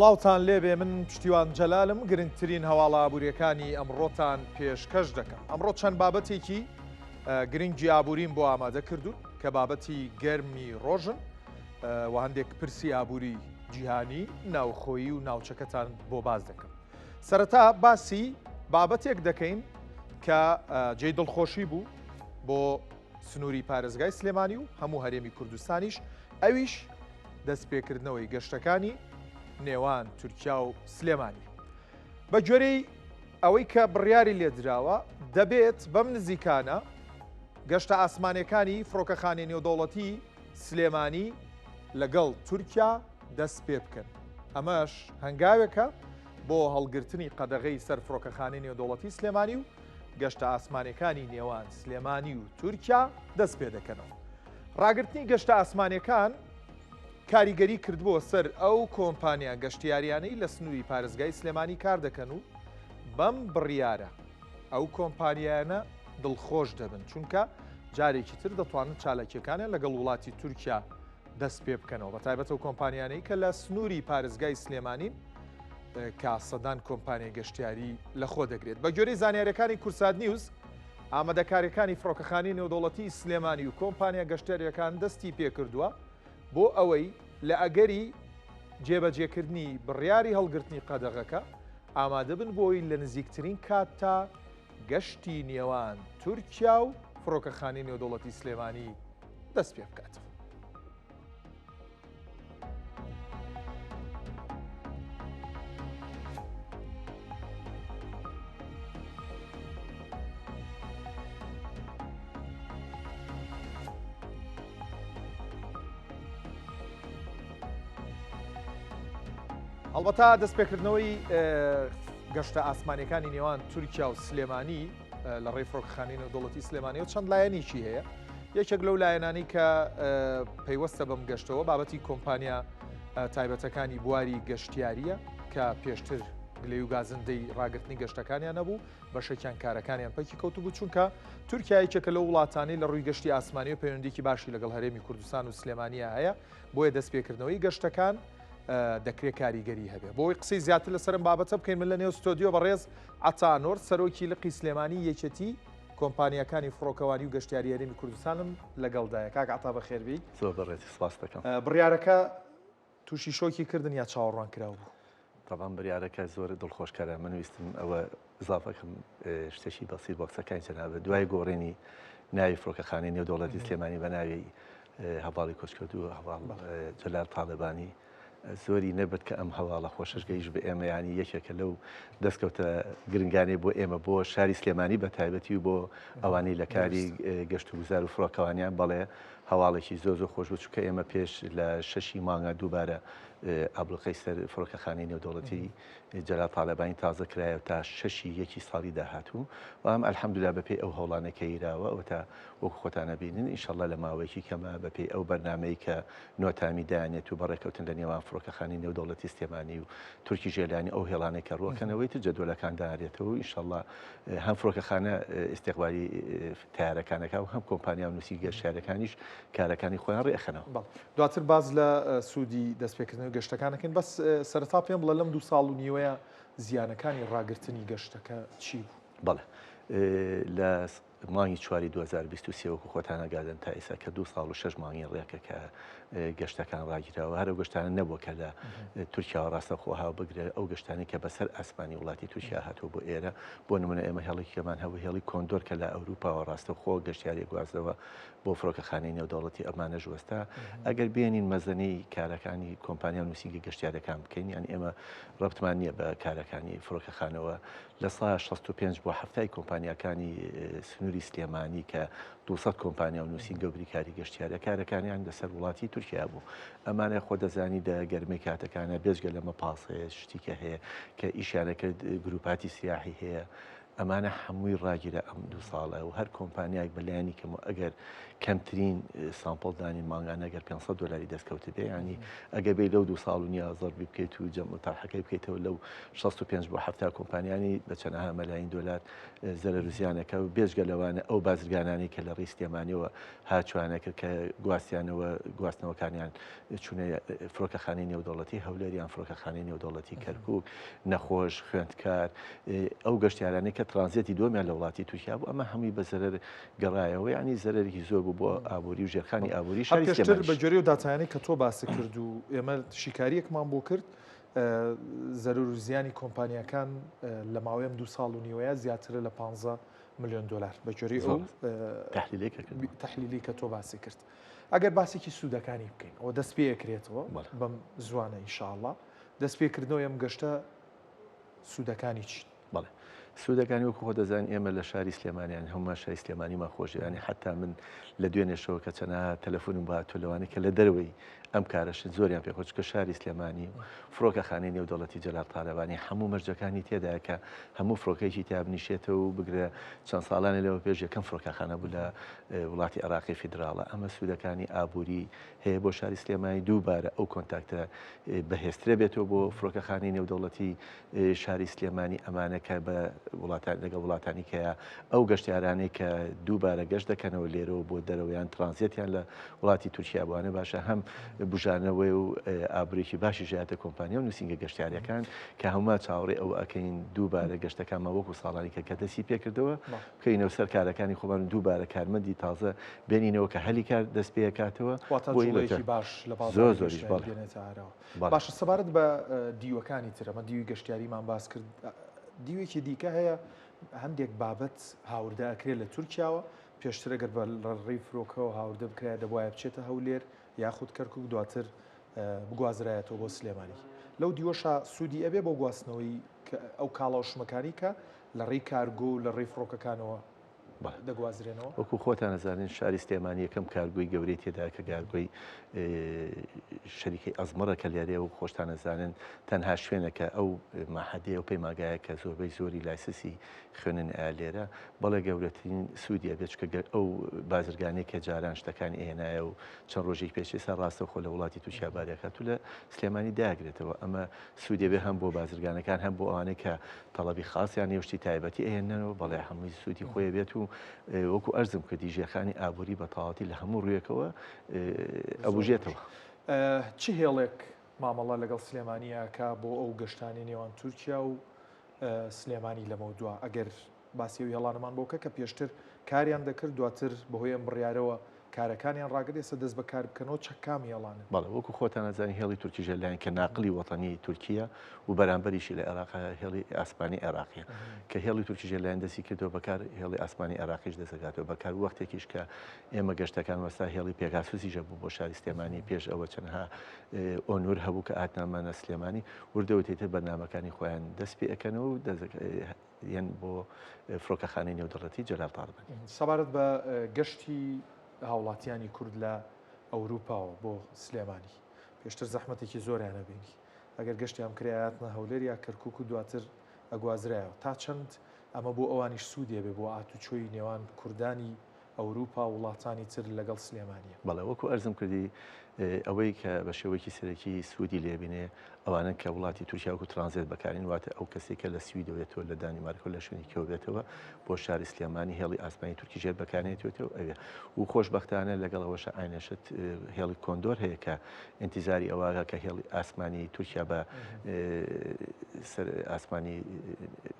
سڵاوتان لێبێ من پشتیوان جەلالم گرنگترین هەواڵە ئابووریەکانی ئەمڕۆتان پێشکەش دەکەم ئەمڕۆ چەند بابەتێکی گرنگی ئابووریم بۆ ئامادە کردوون کە بابەتی گەرمی ڕۆژن و هەندێک پرسی ئابووری جیهانی ناوخۆیی و ناوچەکەتان بۆ باز دەکەم سەرەتا باسی بابەتێک دەکەین کە جێی دڵخۆشی بوو بۆ سنووری پارێزگای سلێمانی و هەموو هەرێمی کوردستانیش ئەویش دەستپێکردنەوەی گەشتەکانی نێوان تورکیا و سلێمانی. بە گوێرەی ئەوەی کە بڕیاری لێدراوە دەبێت بەم نزیکانە گەشتە ئاسمانەکانی فڕۆکەخانەی نێودەوڵەتی سلێمانی لەگەڵ تورکیا دەست پێ بکەن. ئەمەش هەنگاوێکە بۆ هەڵگرتنی قەدەغەی سەر فڕۆکەخانەی نێودەوڵەتی سلێمانی و گەشتە ئاسمانیەکانی نێوان سلێمانی و تورکیا دەست پێ دەکەنەوە. ڕاگرتنی گەشتە ئاسمانیەکان کاریگەری کردبووە سەر ئەو کۆمپانیا گەشتیاریانەی لە سنووری پارێزگای سلێمانی کار دەکەن و بەم بڕیارە ئەو کۆمپانیایانە دڵخۆش دەبن چونکە جارێکی تر دەتوانن چالاکیەکانیان لەگەڵ وڵاتی تورکیا دەست پێ بکەنەوە بە تایبەت ئەو کۆمپانیانەی کە لە سنووری پارێزگای سلێمانین کە سەدان کۆمپانیای گەشتیاری لەخۆ دەگرێت. بە گوێرەی زانیاریەکانی کوردسات نیوز، ئامادەکاریەکانی فڕۆکەخانەی نێودەوڵەتی سلێمانی و کۆمپانیا گەشتیاریەکان دەستی پێکردووە بۆ ئەوەی لە ئەگەری جێبەجێکردنی بڕیاری هەڵگرتنی قەدەغەکە ئامادەبن بۆی لە نزیکترین کاتدا گەشتی نێوان تورکیا و فڕۆکەخانەی نێودەوڵەتی سلێمانی دەست پێ بکاتەوە. هەڵبەتە دەستپێکردنەوەی گەشتە ئاسمانیەکانی نێوان تورکیا و سلێمانی لە ڕێی فڕۆکەخانەی نێودەوڵەتی سلێمانیەوە چەند لایەنێکی هەیە یەکێک لەو لایەنانی کە پەیوەستە بەم گەشتەوە بابەتی کۆمپانیا تایبەتەکانی بواری گەشتیاریە کە پێشتر گلەی و گازندەی ڕاگرتنی گەشتەکانیان نەبوو بەشێکیان کارەکانیان پەکی کەوتبوو چونکە تورکیا یەکێکە لەو وڵاتانەی لە ڕووی گەشتی ئاسمانی و پەیوەندیکی باشی لەگەڵ هەرێمی کوردستان و سلێمانیا هەیە بۆیە دەستپێکردنەوەی گەشتەکان دەکرێت کاریگەری هەبێ بۆی قسەی زیاتر لەسەرم بابەتە بکەین من لە نێو ستۆدیۆ بەڕێز عەتا نۆر سەرۆکی لقی سلێمانی یەکێتی کۆمپانیاکانی فڕۆکەوانی و گەشتیاری هەرێمی کوردستانم لەگەڵدایە. کاک عەتا بەخێربێی. زۆر بەڕێزی سپاست دەکەم. بڕیارەکە تووشی شۆکی کردن یا چاوەڕوانکراو بوو؟ تەبعەن بریارەکە زۆر دڵخۆشکەرە من ویستم ئەوە ئیزافەکەم شتێکی بەسیت بۆ قسەکانی جەنابت دوای گۆڕینی ناوی فڕۆکەخانەی نێودەوڵەتی سلێمانی بە ناوی هەڤاڵی کۆچکردوو هەڤاڵ جەلال تاڵەبانی زۆری نەبرد کە ئەم هەواڵە خۆشەش گەیشت بە ئێمە یانی یەکێکە لەو دەستکەوتە گرنگانەی بۆ ئێمە بۆ شاری سلێمانی بە تایبەتی و بۆ ئەوانەی لە کاری گەشت و گوزار و فڕۆکەوانیان بەڵێ هەواڵێکی زۆر زۆر خۆش بوو چونکە ئێمە پێش لە شەشی مانگە دووبارە ئابلوقەی سەر فڕۆکەخانەی نێودەوڵەتی جەلال تاالبانی تازە کرایە تا شەشی یەکی ساڵی داهاتوو بەڵام ئەلحەمدولا بەپێی ئەو هەوڵانە کە یراوە ئەوە تا وەکو خۆتان ئەبینن ئینشەڵا لە ماوەیەکی کەمە بەپێی ئەو بەرنامەی کە نۆتامی دانێت و بەڕێکەوتن لە نێوان فڕۆکەخانەی نێودەوڵەتی سلێمانی و تورکی ژێلانی ئەو هێڵانەی کە ڕووەکەنەوەی تر جەدوەلەکان دانرێتەوە و ئینشەڵا هەم فڕۆکەخانە ئیستیقبالی تەیارەکانەکە و هەم کۆمپانیا و نووسینگە گەشتیارەکانیش کارەکانی خۆیان ڕێخەنەوە. بەڵێ دواتر باس لە سوودی دەستپێکردنەوەی گەشتەکان دەکەین بەس سەرەتا پێم بڵێ لەم دوو ساڵ و نیوەیە زیانەکانی ڕاگرتنی گەشتەکە چی بوو؟ بەڵێ لە مانگی چواری 2023 وەکو خۆتان ئاگادن تا ئێستا کە دوو ساڵ و شەش مانگی ڕێکە کە گەشتەکان ڕاگیراوە هەر ئەو گەشتانە نەبووە کە لە تورکیاوە ڕاستەوخۆ هاو بگرە ئەو گەشتانی کە بەسەر ئاسمانی وڵاتی تورکیا هاتووە بۆ ئێرە بۆ نمونە ئێمە هێڵێکیمان هەبوو هێڵی کۆندۆر کە لە ئەوروپاوە ڕاستەوخۆ گەشتیاری گوازەوە بۆ فڕۆکەخانەی نێودەوڵەتی ئەمانەش وەستا ئەگەر بێنین مەزەنەی کارەکانی کۆمپانیا و نووسینگە گەشتیارەکان بکەین یان ئێمە ڕەبتمان نییە بە کارەکانی فڕۆکەخانەوە 65% بۆ 70 کۆمپانیاکانی سنووری سلێمانی کە 200 کۆمپانیا و نووسینگە و بریکاری گەشتیارە کارەکانیان لەسەر وڵاتی تورکیا بوو ئەمانە خۆ دەزانی دە گەرمەی کاتەکانە بێجگە لەمە پاس هەیە شتی کە هەیە کە ئیشیانە کرد گروپاتی سیاحی هەیە. ئەمانە هەمووی ڕاگیرا ئەم دوو ساڵە و هەر کۆمپانیایەک بە لایەنی کەم و ئەگەر کەمترین sample دانی مانگانە گەر 500 دلاری دەستکەوت بێ ینی ئەگە بێ لەو دو ساڵ و نیە زەربی بکەیت و جەم و تەرحەکەی بکەیتەوە لەو 65 بۆ 70 کۆمپانیانی بە چەنەها مەلاین دلار زەرەر و زیانەکە و بێجگە لەوانە ئەو بازرگانانی کە لە ڕێی سلێمانیەوە هاچوانە کرد کە گواستیانەوە گواستنەوەکانیان چونە فرۆکەخانەی نێودەوڵەتی هەولێر یان فرۆکەخانەی نێودەوڵەتی کەرکوک، نەخۆش، خوێندکار، ئەو گەشتیارانەی کە ترانزێتی دووەمیان لە وڵاتی تورکیا بوو، ئەمە هەمووی بە زەرەر گەڕایەوە، یانی زەرەرێکی زۆر بوو بۆ ئابووری و ژێرخانی ئابووری شاری سلێمانیش. پێشتر بە گوێرەی ئەو داتایانەی کە تۆ باست کرد و ئێمە شیکارییەکمان بۆ کرد، زەرەر و زیانی کۆمپانیاکان لە ماوەی ئەم دوو ساڵ و نیوەیە زیاترە لە 15 ملیۆن دۆلار بە گوێرەی ئەو تەحلیلەی کە تۆ باسی کرد. ئەگەر باسێکی سوودەکانی بکەین ئەوە دەست پێ ئەکرێتەوە بەم زوانە ئینشاءاللە دەست پێکردنەوەی ئەم گەشتە سوودەکانی چین؟ بەڵێ سوودەکانی وەکو خۆ دەزان ئێمە لە شاری سلێمانیان هەموومان شاری سلێمانیمان خۆشیانی حتا من لە دوێنێشەوە کە چەنەها تەلەفۆنم بە هاتوو لەوانەی کە لە دەرەوەی ئەم کارەشن زۆریان پێ خۆش کە شاری سلێمانی و فڕۆکەخانەی نێودەوڵەتی جەلال تالەبانی هەموو مەرجەکانی تێدایە کە هەموو فڕۆکەیەکی تیا بنیشێتەوە و بگرە چەند ساڵانێ لەوە پێش یەکەم فڕۆکەخانە بوو لە وڵاتی عێراقی فیدراڵە ئەمە سوودەکانی ئابووری هەیە بۆ شاری سلێمانی دووبارە ئەو contact ە بەهێزترە بێتەوە بۆ فڕۆکەخانەی نێودەوڵەتی شاری سلێمانی ئەمانە کە بە وڵاتان لەگەڵ وڵاتانی کەیە ئەو گەشتیارانەی کە دووبارە گەشت دەکەنەوە لێرەوە بۆ دەرەوە یان ترانزێتیان لە وڵاتی تورکیا بوانە باشە هەم بژانەوەی و ئابوورێکی باشی ژیاتە کۆمپانیا و نووسینگە گەشتیارەکان کە هەموومان چاوەڕێ ئەو ئەکەین دووبارە گەشتەکانمان وەکو ساڵانی کە کە دەستی پێکردەوە بکەینەوە سەر کارەکانی خۆمان و دووبارە کارمەندی تازە بێنینەوە کە هەلی کار دەست پێکاتەوە واتە جوڵەیەکی باش لە بازاڕی گەشتیاری دێنێتە ئاراوە. باشە سەبارەت بە دیوەکانی تر ئەمە دیوی گەشتیاریمان باس کرد دیوێکی دیکە هەیە هەندێک بابەت هاوردە ئەکرێت لە تورکیاوە پێشتر ئەگەر بە ڕێی فرۆکەوە هاوردە بکرایە دەبوایە بچێتە هەولێر یاخود کەرکک دواتر بگوازرایەتەوە بۆ سلێمانی لەو دیوەشا سوودی ئەبێ بۆ گواستنەوەی ئەو کاڵا و شمەکانی کە لە ڕێی کارگۆ و لە ڕێی فڕۆکەکانەوە دەگوازرێنەوە؟ وەکو خۆتان ئەزانن شاری سلێمانی یەکەم کارگۆی گەورەی تێدایە کە گارگۆی شەریکەی ئەزمەڕە کە لێرەیە و خۆشتان ئەزانن تەنها شوێنە کە ئەو مەحەدەیە و پەیماگایە کە زۆربەی زۆری license ی خوێنن ئەیا لێرە بەڵێ گەورەترین سوودی ئەبێت چونکە گەر ئەو بازرگانەی کە جاران شتەکانی ئەهێنایە و چەند ڕۆژێک پێش ئێستا ڕاستەوخۆ لە وڵاتی تورکیا باریەکات و لە سلێمانی داگرێتەوە ئەمە سوودی ئەبێ هەم بۆ بازرگانەکان هەم بۆ ئەوانەی کە تەڵەبی خاسیان هەیە و شتی تایبەتی ئەهێننەوە بەڵێ هەمووی سوودی خۆی ئەبێت و وەکو ئەرزم کردی ژێرخانی ئابووری بە تەواوەتی لە هەموو ڕوویەکەوە ئەبوژێتەوە. چ هێڵێک مامەڵە لەگەڵ سلێمانی ئەکا بۆ ئەو گەشتانەی نێوان تورکیا و سلێمانی لەمەودوا ئەگەر باسی ئەو هێڵانەمان بۆ بکە کە پێشتر کاریان دەکرد دواتر بەهۆی ئەم بڕیارەوە کارەکانیان ڕاگرت ئێستا دەست بە کار بکەنەوە چە کام هێڵانن؟ بەڵێ وەکو خۆتان ئەزانین هێڵی Turkish Airline کە ناقلی وەتەنی تورکیە و بەرامبەریشی لە عێراق هێڵی ئاسمانی عێراقیە کە هێڵی Turkish Airline دەستی کردەوە بەکار هێڵی ئاسمانی عێراقیش دەسەکاتەوە بەکار وەختێکیش کە ئێمە گەشتەکان وەستا هێڵی پێگاسوسیش هەبوو بۆ شاری سلێمانی پێش ئەوە چەندها ئۆنور هەبوو کە ئاتنامانە سلێمانی وردەوە تێتر بەرنامەکانی خۆیان دەست پێ ئەکەنەوە و یەن بۆ فڕۆکەخانەی نێودەوڵەتی جەلال تاڵەبانی. سەبارەت بە گەشتی هاوڵاتیانی کورد لە ئەوروپاوە بۆ سلێمانی پێشتر زەحمەتێکی زۆریان ئەبینی ئەگەر گەشتیان بکرایە ئەهاتنە هەولێر یا کەرکوک و دواتر ئەگوازرایەوە تا چەند ئەمە بۆ ئەوانیش سوودی ئەبێ بۆ ئاتوچۆی نێوان کوردانی ئەوروپا و وڵاتانی تر لەگەڵ سلێمانیە. بەڵێ وەکو ئەرزم کردی ئەوەی کە بە شێوەیەکی سەرەکی سوودی لێ بینێ ئەوانەن کە وڵاتی تورکیا وەکو ترانزێت بەکارین واتە ئەو کەسێک کە لە سویدەوە بێتەوە لە دانیمارکەوە لە شوێنی کێوە بێتەوە بۆ شاری سلێمانی هێڵی ئاسمانی تورکی ژێر بەکارێتێتەوە ئەوێ و خۆشبەختانە لەگەڵ ئەوەشە ئاینەشت هێڵی کۆندۆر هەیە کە ئینتیزاری ئەوە کە هێڵی ئاسمانی تورکیا بە سەر ئاسمانی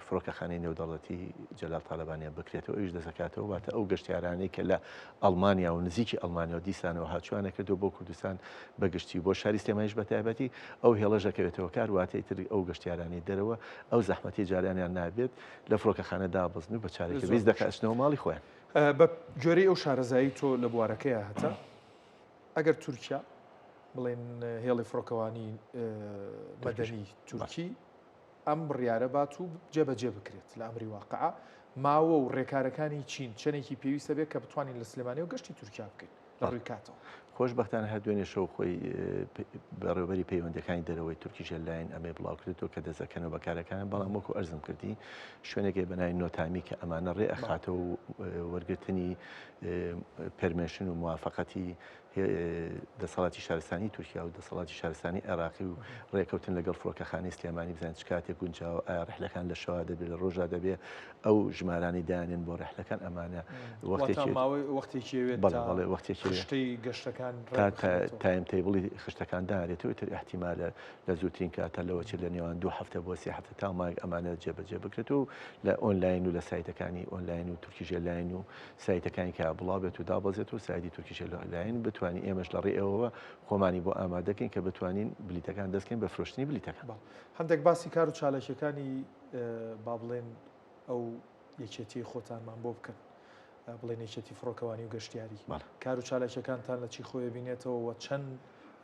فڕۆکەخانەی نێودەوڵەتی جەلال تالەبانیان بکرێتەوە ئەویش دەسەکاتەوە واتە ئەو گەشتیارانەی کە لە ئەڵمانیا و نزیکی ئەڵمانیا و دیسانەوە هاچوانە کردو بۆ کوردستان بە گشتی و بۆ شاری سلێمانیش بە تایبەتی ئەو هێڵەش دەکەوێتەوە کار واتە ئیتر ئەو گەشتیارانەی دەرەوە ئەو زەحمەتی جارانیان نابێت لە فڕۆکەخانە دابەزن و بە چارەکە 20 دەقە ئەچنەوە ماڵی خۆیان. بە گوێرەی ئەو شارەزایی تۆ لە بوارەکەیا هەتە ئەگەر تورکیا بڵێن هێڵی فڕۆکەوانی مەدەنی تورکی ئەم بڕیارە بات و جێبەجێ بکرێت لە ئەمری واقعا ماوە و ڕێکارەکانی چین چەندێکی پێویستە بێت کە بتوانین لە سلێمانی و گەشتی تورکیا بکەین لە ڕووی کاتەوە؟ خۆشبەختانە هەر دوێنێ شەو خۆی بەڕێوەبەری پەیوەندیەکانی دەرەوەی تورکیش ئێرلاین ئەمەی بڵاو کردێتەوە کە دەستەکەنەوە بە کارەکانیان، بەڵام وەکو ئەرزم کردی شوێنێک هەیە بە ناوی نۆتامی کە ئەمانە ڕێ ئەخاتەوە و وەرگرتنی permission و موافقەتی دەسەڵاتی شارستانی تورکیا و دەسەڵاتی شارستانی عێراقی و ڕێکەوتن لەگەڵ فڕۆکەخانەی سلێمانی بزانین چ کاتێک گونجاوە، ئایا ڕحلەکان لە شەوا دەبێت لە ڕۆژا دەبێت، ئەو ژمارانەی دانێن بۆ ڕحلەکان ئەمانە وەختێکی ماوەی وەختێکی ئەوێت بەڵێ بەڵێ وەختێکی خشتەی گەشتەکان تا time table ی خشتەکان دانرێتەوە تر ئیحتیمالە لە زووترین کاتە لەوە چ لە نێوان دوو هەفتە بۆ سێ هەفتە تا مانگ ئەمانە جێبەجێ بکرێت و لە ئۆنلاین و لە سایتەکانی ئۆنلاین و تورکیش ئێرلاین و سایتەکانی کە بڵاو بێت و دابەزێت و سایتی تورکیش ئێرلاین بتوانین ئێمەش لە ڕێی ئەوەوە خۆمانی بۆ ئامادەکەین کە بتوانین بلیتەکان دەستکەین بە فرۆشتنی بلیتەکان. هەندێک باسی کار و چالاکیەکانی با بڵێن ئەو یەکێتیەی خۆتانمان بۆ بکەن بڵێن یەکێتی فڕۆکەوانی و گەشتیاری کار و چالاکیەکانتان لە چی خۆی بینێتەوە و چەند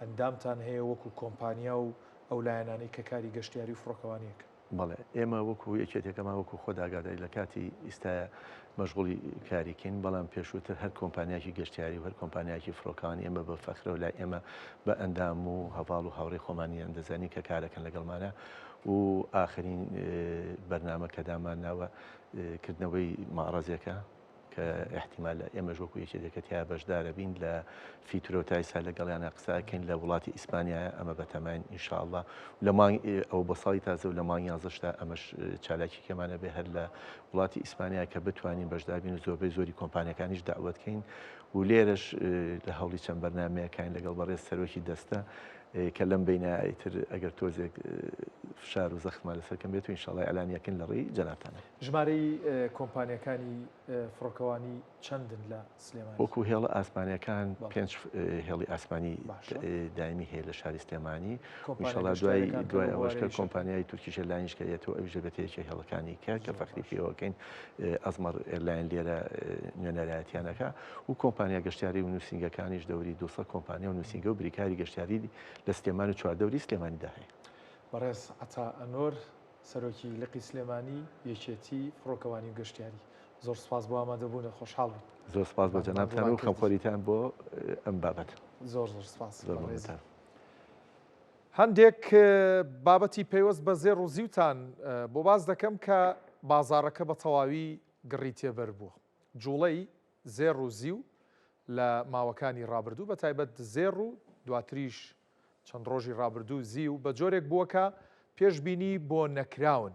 ئەندامتان هەیە وەکو کۆمپانیا و ئەو لایەنانەی کە کاری گەشتیاری و فڕۆکەوانیەکەن؟ بەڵێ ئێمە وەکو یەکێتیەکەمان وەکو خۆت ئاگاداری لە کاتی ئیستایا مەشغوڵی کاریکەین بەڵام پێشووتر هەر کۆمپانیاکی گەشتیاری و هەر کۆمپانیاکی فڕۆکەوانی ئێمە بە فەخرەوە لای ئێمە بە ئەندام و هەڤاڵ و هاوڕێی خۆمانیان دەزانین کە کارەکەن لەگەڵمانە و ئاخرین بەرنامە کە دامان ناوە کردنەوەی مەعڕەزێکە کە ئیحتیمالە ئێمەش وەکو یەکێتێکە تیا بەشدارە بین لە فیترۆ تا ئیستا لەگەڵیانە قسە ئەکەین لە وڵاتی ئیسپانیایە ئەمە بەتەماین ئینشاءاللە لە مانگ ئەو بە ساڵی تازە و لە مانگ یانزەشدا ئەمەش چالاکیکەمانە بێ هەر لە وڵاتی ئیسپانیا کە بتوانین بەشدار بین و زۆربەی زۆری کۆمپانیەکانیش داوەت کەین و لێرەش لە هەوڵی چەند بەرنمەیەکین لەگەڵ بەڕێز سەرۆکی دەستە کە لەم بینە ئیتر ئەگەر تۆزێک فشار و زەختمان لەسەر کەم بێت و ئینشاءاللە ئیعلانیەکەین لە ڕێی جەنابتانە. ژمارەی کۆمپانیاکانی فڕۆکەوانی چەندن لە سلێمانی؟ وەکو هێڵە ئاسمانیەکان پێنج هێڵی ئاسمانی دایمی هەیە لە شاری سلێمانی ئینشاءاللە دوای دوای ئەوەش کە کۆمپانیای تورکیش ئێرلاینیش کە یەتەوە ئەویش دەبێتە یەکێ هێڵەکانی کە کە فەخری پێوەکەین ئەزمەڕ ئێرلاین لێرە نوێنەرایەتیانەکە و کۆمپانیا گەشتیاری و نووسینگەکانیش دەوری 200 کۆمپانیا و نووسینگە و بریکاری گەشتیاری لە سلێمان و چواردەوری سلێمانیدا هەیە. بەڕێز عەتا ئەنۆر سەرۆکی لقی سلێمانی یەکێتی فڕۆکەوانی و گەشتیاری زۆر سوپاس بۆ ئامادەبوونت خۆشحاڵ بووین. زۆر سوپاس بۆ جەنابتان و خەمخۆریتان بۆ ئەم بابەتە. زۆر زۆر سوپاس. زۆر مەمنونتان. هەندێک بابەتی پەیوەست بە زێڕ و زیوتان بۆ باس دەکەم کە بازاڕەکە بە تەواوی گڕی تێبەر بووە. جوڵەی زێڕ و زیو لە ماوەکانی ڕابردوو بە تایبەت زێڕ و دواتریش چەند ڕۆژی ڕابردوو زیو بە جۆرێک بووە کە پێشبینی بۆ نەکراون.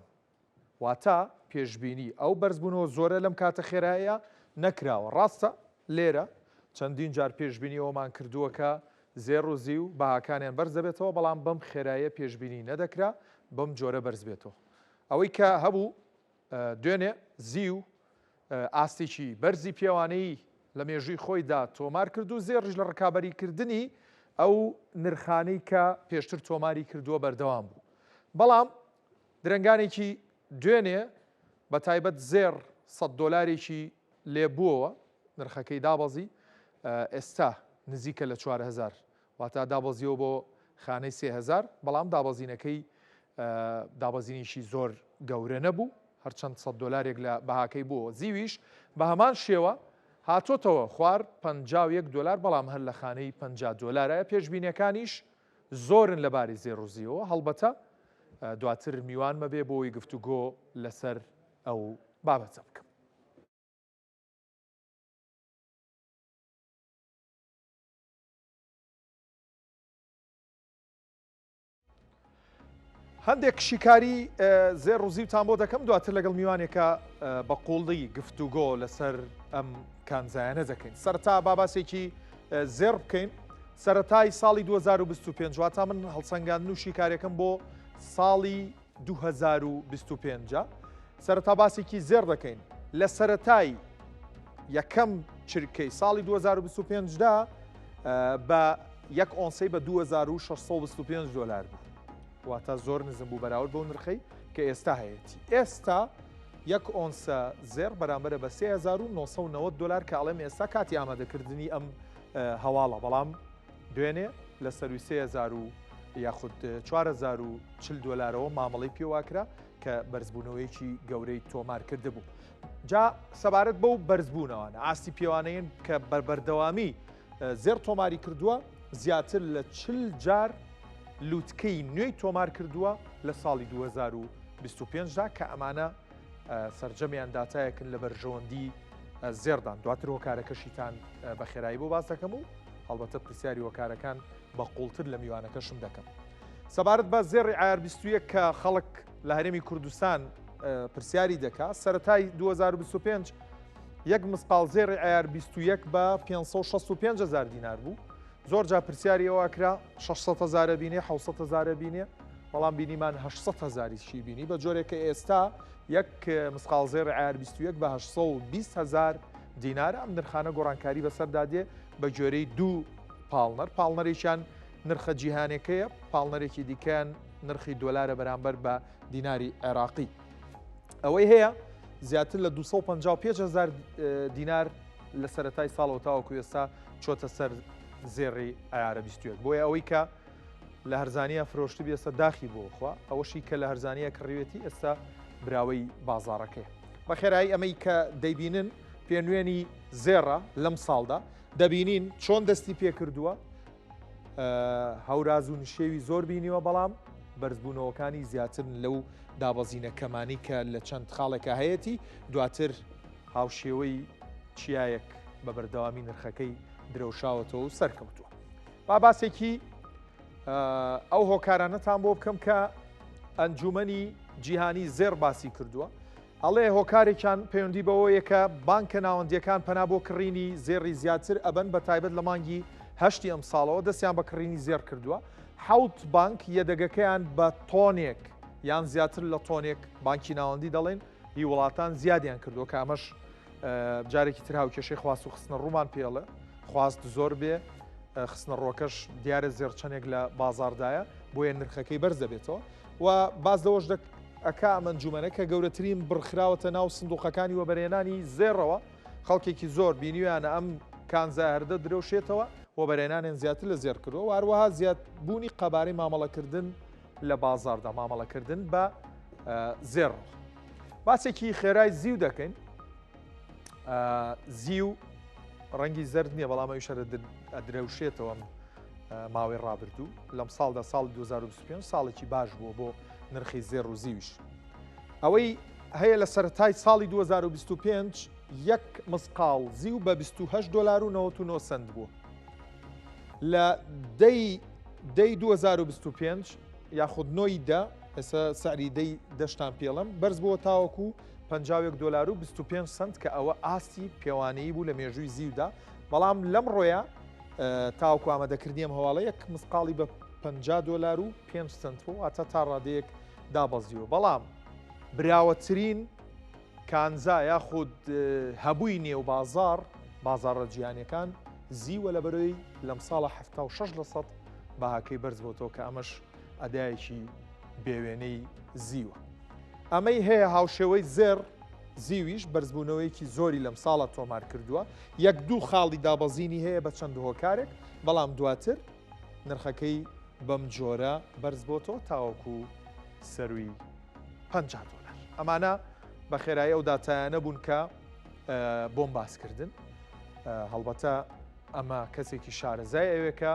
واتە پێشبینی ئەو بەرزبوونەوە زۆرە لەم کاتە خێرایە نەکراوە. ڕاستە لێرە چەندین جار پێشبینی ئەوەمان کردووە کە زێڕ و زیو بەهاکانیان بەرز دەبێتەوە، بەڵام بەم خێرایە پێشبینی نەدەکرا بەم جۆرە بەرز بێتەوە. ئەوەی کە هەبوو دوێنێ زیو ئاستێکی بەرزی پێوانەیی لە مێژووی خۆیدا تۆمار کرد و زێڕیش لە ڕکابەریکردنی ئەو نرخانەی کە پێشتر تۆماری کردووە بەردەوام بوو. بەڵام درەنگانێکی دوێنێ بە تایبەت زێڕ 100 دۆلارێکی لێبووەوە نرخەکەی دابەزی ئێستا نزیکە لە 4000 واتا دابەزیەوە بۆ خانەی 3000 بەڵام دابەزینەکەی دابەزینێکی زۆر گەورە نەبوو، هەرچەند سەد دۆلارێک لە بەهاکەی بووەوە. زیویش بە هەمان شێوە هاتۆتەوە خوار 51 دۆلار، بەڵام هەر لە خانەی 50 دۆلارایە. پێشبینیەکانیش زۆرن لەبارەی زێڕ و زیوەوە، هەڵبەتە دواتر میوانمە بێ بۆ ئەوەی گفتوگۆ لەسەر ئەو بابەتە بکەم. هەندێک شیکاری زێڕ و زیوتان بۆ دەکەم دواتر لەگەڵ میوانێکە بە قوڵی گفتوگۆ لەسەر ئەم کانزایانە دەکەین سەرتا باباسێکی زێڕ بکەین سەتای ساڵی 2025 واتا من هەڵسەنگاندن و شیکارەکەم بۆ ساڵی 2025 سەرەتا باسێکی زێڕ دەکەین لە سەتای یەکەم چرکەی ساڵی 2025 دا بە یەک ئۆنسەی بە 2625 دلار بوو واتە زۆر نزم بوو بەراورد بەو نرخەی کە ئێستا هەیەتی ئێستا یەک ئۆنسە زێڕ بەرامبەرە بە 3990 دلار کە ئەڵێم ئێستا کاتی ئامادەکردنی ئەم هەواڵە بەڵام دوێنێ لە سەروی 3000 و یاخود 4040 دلارەوە مامەڵەی پێواکرا کە بەرزبوونەوەیەکی گەورەی تۆمار کردبوو. جا سەبارەت بەو بەرزبوونەوانە ئاستی پێوانەیەن کە بە بەردەوامی زێڕ تۆماری کردووە، زیاتر لە 40 جار لوتکەی نوێی تۆمار کردووە لە ساڵی 2025 دا کە ئەمانە سەرجەمیان داتایەکن لە بەرژەوەندی زێڕدان. دواتر هۆکارەکەشیتان بە خێرایی بۆ باس دەکەم و هەڵبەتە پرسیاری هۆکارەکان بە قوڵتر لە میوانەکەشم دەکەم. سەبارەت بە زێڕی عیار 21 کە خەڵک لە هەرێمی کوردستان پرسیاری دەکا، سەرەتای 2025 یەک مسقاڵ زێڕی عیار 21 بە 565 هزار دینار بوو. زۆر جا پرسیاری ئەوە کرا 600 هزارە بینێ 600 هزارە بینێ، بەڵام بینیمان 800 هزاریشی بینی، بە جۆرێک کە ئێستا یەک مسقاڵ زێڕی عیار 21 بە 820 هزار دینار. ئەم نرخانە گۆڕانکاری بەسەردا دێ بە گوێرەی دوو پاڵنەر، پاڵنەرێکیان نرخە جیهانەکەیە، پاڵنەرێکی دیکەیان نرخی دۆلارە بەرامبەر بە دیناری عێراقی. ئەوەی هەیە زیاتر لە 255 هزار دینار لە سەرەتای ساڵەوە تاوەکو ئێستا چۆتە سەر زێڕی عیارە 21. بۆیە ئەوەی کە لە هەرزانیە فرۆشتبی ئێستا داخی بۆ خوا، ئەوەشی کە لە هەرزانیە کڕیوێتی ئێستا براوەی بازاڕەکەیە. بە خێرایی ئەمەی کە دەیبینن پێنوێنی زێڕە لەم ساڵدا دەبینین چۆن دەستی پێکردووە، هەوراز و نشێوی زۆر بینیوە، بەڵام بەرزبوونەوەکانی زیاترن لەو دابەزینە کەمانی کە لە چەند خاڵێکە هەیەتی. دواتر هاوشێوەی چیایەک بە بەردەوامی نرخەکەی درەوشاوەتەوە و سەرکەوتووە. با باسێکی ئەو هۆکارانەتان بۆ بکەم کە ئەنجومەنی جیهانی زێڕ باسی کردووە. ئەڵێ هۆکارێکیان پەیوەندی بەوەیە کە بانکە ناوەندییەکان پەنا بۆ کڕینی زێڕی زیاتر ئەبەن، بە تایبەت لە مانگی هەشتی ئەمساڵەوە دەستیان بە کڕینی زێڕ کردووە. حەوت بانک یەدەگەکەیان بە تۆنێک یان زیاتر لە تۆنێک، بانکی ناوەندی دەڵێن، هی وڵاتان زیادیان کردووە، کە ئەمەش جارێکی تر هاوکێشەی خواست و خستنە ڕوومان پێڵێ. خواست زۆر بێ خستنە ڕۆکەش دیارە زێڕ چەندێک لە بازاڕدایە، بۆیە نرخەکەی بەرز دەبێتەوە. و باس لەوەش ئەکا ئەم ئەنجومەنە کە گەورەترین بڕخراوەتە ناو سندوقەکانی وەبەرهێنانی زێڕەوە، خەڵکێکی زۆر بینیویانە ئەم کانزا هەردە درەوشێتەوە، وەبەرهێنانیان زیاتر لە زێڕ کردووە، و هەروەها زیادبوونی قەبارەی مامەڵەکردن لە بازاڕدا، مامەڵەکردن بە زێڕەوە. باسێکی خێرای زیو دەکەین. زیو ڕەنگی زەرد نییە، بەڵام ئەویش ئەدرەوشێتەوە ماوەی ڕابردوو. لەم ساڵدا، ساڵی 2025 ساڵێکی باش بووە بۆ نرخی زێڕ و زیویش. ئەوەی هەیە لە سەرەتای ساڵی 2025 یەک مسقاڵ زیو بە 28 دلار و 99 سنت بوو. لە دەی دەی 2025 یاخود نۆی دە، ئێستا سعری دەی دەشتان پێڵم، بەرز بووە تاوەکو 51 دلار و 25 سنت، کە ئەوە ئاستی پێوانەیی بوو لە مێژووی زیودا. بەڵام لەم ڕۆیە تاوەکو ئامادەکردنی ئەم هەواڵە یەک مسقاڵی بە 50 دلار و 5 سنت بوو، واتە تا ڕادەیەک دابەزیوە. بەڵام براوەترین کانزا یاخود هەبووی نێو بازاڕ، بازاڕە جیهانیەکان زیوە، لە بەرەوەی لەم ساڵە 76 لە سەد بەهاکەی بەرز بۆتەوە، کە ئەمەش ئەدایەکی بێوێنەی زیوە. ئەمەی هەیە هاوشێوەی زێڕ زیویش بەرزبوونەوەیەکی زۆری لەم ساڵە تۆمار کردووە، یەک دوو خاڵی دابەزینی هەیە بە چەند هۆکارێک، بەڵام دواتر نرخەکەی بەم جۆرە بەرز بۆتەوە تاوەکو سەروی 50 دۆلار. ئەمانە بە خێرایی ئەو داتایانە بوون کە بۆم باسکردن. هەڵبەتە ئەمە کەسێکی شارەزای ئەوێکە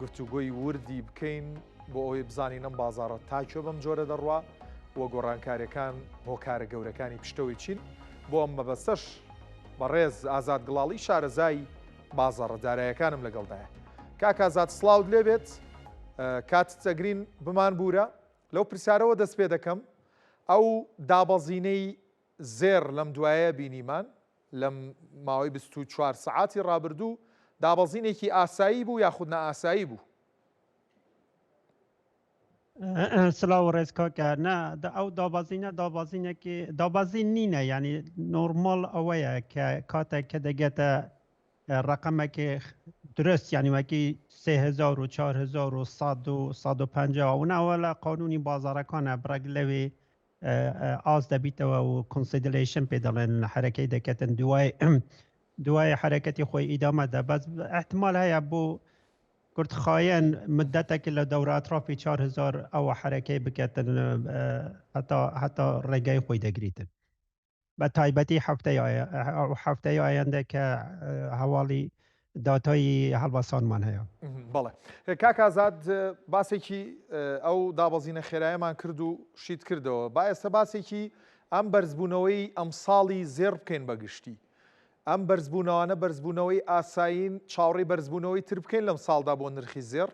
گفتوگۆی وردی بکەین بۆ ئەوەی بزانین ئەم بازاڕە تا کوێ بەم جۆرە دەڕوا و گۆڕانکاریەکان هۆکارە گەورەکانی پشتەوەی چین. بۆ ئەم مەبەستەش بەڕێز ئازاد گڵاڵی شارەزای بازاڕە دارایەکانم لەگەڵدایە. کاک ئازاد سڵاوت لێبێت، کاتت ئەگرین بمان بورە. لەو پرسیارەوە دەست پێ دەکەم، ئەو دابەزینەی زێڕ لەم دوایە بینیمان لەم ماوەی 24 سەعاتی ڕابردوو، دابەزینێکی ئاسایی بوو یاخود نائاسایی بوو؟ سلاو و ڕێز کاکە. نا، ئەو دابەزینە دابەزینێکی دابەزین نینە، یعنی نۆرمال ئەوەیە کە کاتێک کە دەگەتە ڕقەمێکی درست، یعنی وەکی 3000 و 4100 و 150 و ناوە لە قانونی بازارەکانە بڕێک لەوێ ئاز دەبیتەوە و consolidation پێ دەڵێن، حرەکەی دەکەتن دوای دوای حرەکەتی خۆی ئیدامە دە. بەس احتمال هەیە بۆ کورتخایەن مدەتێک لە دەورە ئەترافی 4000 ئەوە حرەکەی بکەتن هەتا هەتا ڕێگای خۆی دەگریتن، بە تایبەتی هەفتەی هەفتەی ئایندە کە هەواڵی. داتای هەڵوەسانمان هەیە. بەڵێ کاک ئازاد باسێکی ئەو دابەزینە خێرایەمان کرد و شیت کردەوە با ئێستا باسێکی ئەم بەرزبوونەوەی ئەمساڵی زێڕ بکەین بە گشتی ئەم بەرزبوونەوانە بەرزبوونەوەی ئاسایین چاوەڕێی بەرزبوونەوەی تر بکەین لەم ساڵدا بۆ نرخی زێڕ؟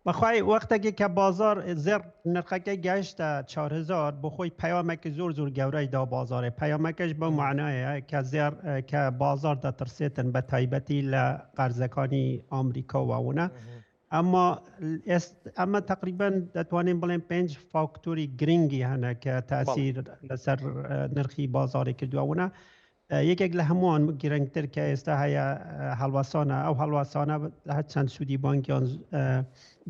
بەخوای وەختێکی کە بازار زێڕ نرخەکەی گەشتە 4000 بۆ خۆی پەیامێکی زۆر زۆر گەورەی دا بازارێ پەیامەکەش بەو معنایە کە زێڕ کە بازار دەترسێتن بە تایبەتی لە قەرزەکانی ئەمریکا و ئەوانە ئەمما ئەمە تقریبا دەتوانین بڵێن پێنج فاکتۆری گرنگی هەنە کە تاسیر لەسەر نرخی بازاری کردووەونە یەکێک لە هەمووان گرنگتر کە ئێستا هەیە هەڵواسانە ئەو هەڵواسانە هەرچەند سوودی بانکیان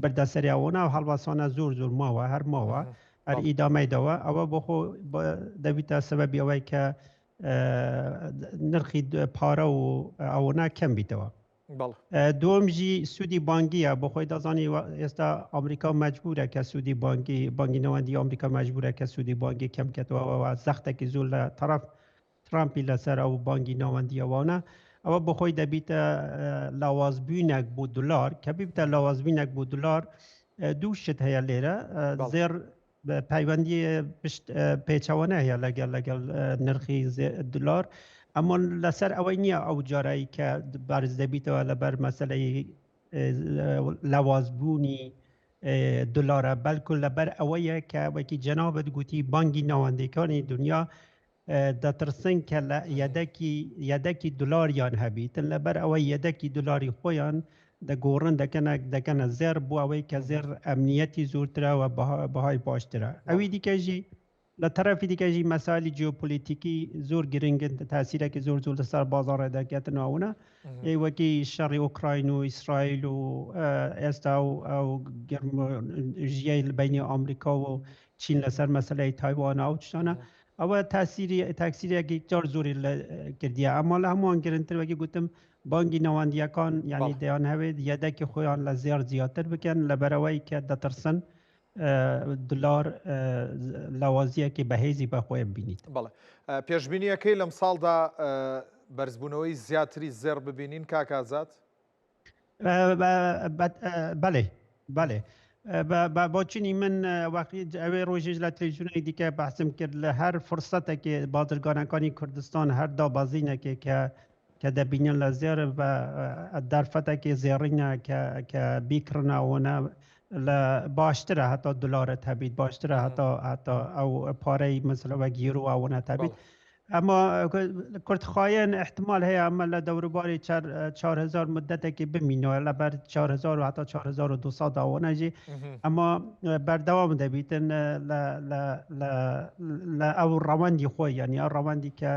بردە سەریاوەنا و هەڵواسانە زۆر زۆر ماوە هەر ماوە هەر ئیدامەی دەوە ئەوە بۆ خۆ دەبیتە سەبەبی ئەوەی کە نرخی پارە و ئەوەنا کەم بیتەوە. دووەم ژی سوودی بانگیە بۆ خۆی دەزانی ئێستا ئەمریکا مەجبورە کە سوودی بانگی بانگی نەوەندی ئەمریکا مەجبورە کە سوودی بانگی کەم کەتەوە زەختێکی زۆر لە تەرەف ترامپی لەسەر ئەو بانگی ناوەندی ئەوانە ئەوە بۆ خۆی دەبیتە لاوازبوینێک بۆ دلار کە بیبتە لاوازبوینێک بۆ دلار دوو شت هەیە لێرە زێر پەیوەندی پشت پێچەوانە هەیە لەگەڵ لەگەڵ نرخی دلار ئەمە لەسەر ئەوەی نییە ئەو جارایی کە بەرز دەبیتەوە لەبەر مەسلەی لاوازبوونی دلارە بەڵکو لەبەر ئەوەیە کە وەکی جەنابەت گوتی بانگی ناوەندەکانی دنیا دەترسن کە لە یەدەکی یەدەکی دلاریان هەبیتن لەبەر ئەوەی یەدەکی دلاری خۆیان دەگۆڕن دەکەنە دەکەنە زێر بۆ ئەوەی کە زێر ئەمنیەتی زۆرترە و بەهای باشترە ئەوی دیکەژی لە تەرەفی دیکەژی مەسالی جیۆپۆلیتیکی زۆر گرنگن تاسیرێکی زۆر زۆر لەسەر بازاڕێ دەکەتنەوەونە وەکی شەڕی ئۆکراین و ئیسرائیل و ئێستا و ئەو ژیای بینی ئەمریکا و چین لەسەر مەسلەی تایوان ئەو شتانە ئەوە تاسیری تاکسیرێکی جار زۆری لە کردیە ئەمە لە هەمووان گرنگتر وەکی گوتم بانگی ناوەندیەکان یعنی دەیان هەوێت یەدەکی خۆیان لە زێڕ زیاتر بکەن لەبەرەوەی کە دەترسن دلار لاوازیەکی بەهێزی بە خۆیان بینیت. بەڵێ پێشبینیەکەی لەم ساڵدا بەرزبوونەوەی زیاتری زێڕ ببینین کاک ئازاد؟ بەێ بەێ بۆچینی من وەخی ئەوێ ڕۆژیش لە تەلەڤیزیۆنی دیکە بەحسم کرد لە هەر فرسەتێکی بازرگانەکانی کوردستان هەر دابەزینێکی کە کە دەبینن لە زێر بە دەرفەتێکی زێڕینە کە کە بیکڕنەوەە لە باشترە هەتا دلارت هەبیت باشترە هەتا هەتا ئەو پارەی مەسلە وەک یورو ئەوەنە هەبیت ئەمە کورتخایەن احتمال هەیە ئەمە لە دەوروباری 4000 مدەتێکی بمینەوە لەبەر 4000 و هەتا 4200 ئەوەنەژی ئەمە بەردەوام دەبیتن لە ئەو ڕەوەندی خۆی یعنی ئەو ڕەوەندی کە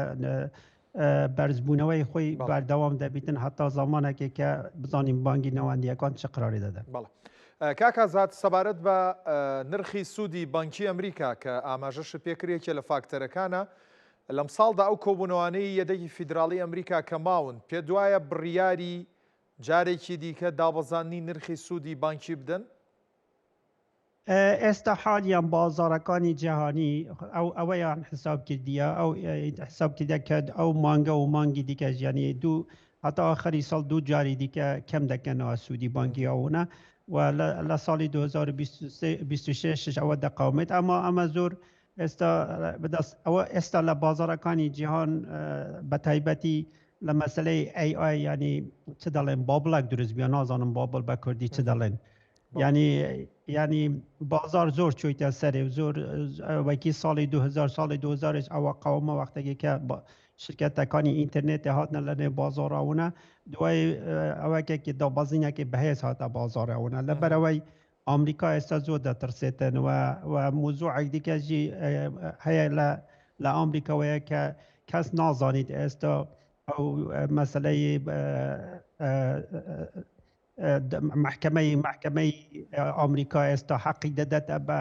بەرزبوونەوەی خۆی بەردەوام دەبیتن هەتا زمانێکی کە بزانین بانگی ناوەندیەکان چ قراری دەدەن. بەڵێ کاک ئازاد سەبارەت بە نرخی سوودی بانکی ئەمریکا کە ئاماژەشت پێکرد یەکێ لە فاکتەرەکانە لەمساڵدا ئەو کۆبوونەوانەی یەدەگی فیدراڵی ئەمریکا کە ماون پێت وایە بڕیاری جارێکی دیکە دابەزاندنی نرخی سوودی بانکی بدەن؟ ئێستا حالیان بازاڕەکانی جیهانی ئەو ئەوەیان حساب کردیە ئەو حساب کردە کە ئەو مانگە و مانگی دیکە ژیانی دوو هەتا آخری ساڵ دوو جاری دیکە کەم دەکەنەوە سوودی بانکی ئەوونە و لە ساڵی 2026 ئەوە دەقاومێت ئەمە ئەمە زۆر ئێستا بەدەست ئەوە ئێستا لە بازاڕەکانی جیهان بە تایبەتی لە مەسلەی AI ینی چ دەڵێن بابڵک دروست بیا نازانم بابڵ بە کوردی چ دەڵێن ینی ینی بازار زۆر چۆیتە سەرێ و زۆر وەکی ساڵی 2000 ساڵی 2000 ئەوە قەومە وەختێکی کە شرکەتەکانی ئینتەرنێتی هاتنە لە نێو بازاڕەوەە دوای ئەوەکێکی دابەزینێکی بەهێز هاتە بازاڕەوەە لەبەرەوەی ئەمریکا ئێستا زۆر دەترسێتن و و موزوعێک دیکەژی هەیە لە لە ئەمریکاوەیە کە کەس نازانیت ئێستا ئەو مەسلەی محکمەی محکمەی ئەمریکا ئێستا حەقی دەدات بە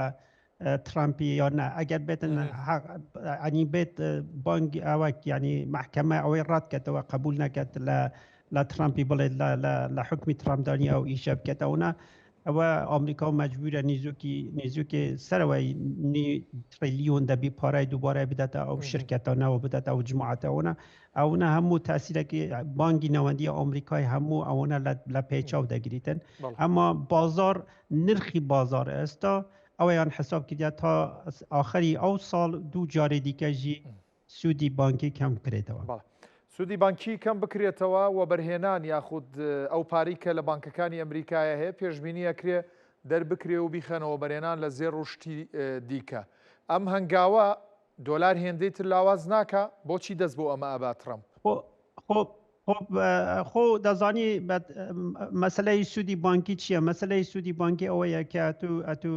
ترامپی یان نا ئەگەر بێتن ئەنی بێت بانگ ئەوەک ینی محکمە ئەوەی ڕاتکەتەوە قبول نەکات لە لە ترامپی بڵێت لە لە حکمی ترامپدانی ئەو ئیشە بکەتەوەە. ئەوە ئەمریکا مەجبورە نیزوکی نیزوکی سەرەوەی تریلیۆن دەبی پارای دووبارە بداتە ئەو شرکەتانەوە بداتە ئەو جماعەتەوەە ئەوە هەموو تاسیرێکی بانگی ناوەندی ئەمریکای هەموو ئەوەنە لە پێچاو دەگریتن ئەمە بازار نرخی بازار ئێستا ئەوەیان حساب کردیا تا ئاخری ئەو ساڵ دوو جارێ دیکەژی سوودی بانکی کەم بکرێتەوە. بەڵێ سوودی بانکی کەم بکرێتەوە، وەبەرهێنان یاخود ئەو پارەی کە لە بانکەکانی ئەمریکایە هەیە پێشبینی ئەکرێ دەربکرێ و بیخەنەوە وەبەرهێنان لە زێڕ و شتی دیکە. ئەم هەنگاوە دۆلار هێندەی تر لاواز ناکا؟ بۆچی دەست بۆ ئەمە ئەبا ترەمپ؟ خۆ خۆ خۆ خۆ دەزانی مەسلەی سوودی بانکی چییە؟ مەسلەی سوودی بانکی ئەوەیە کە ئەتوو ئەتوو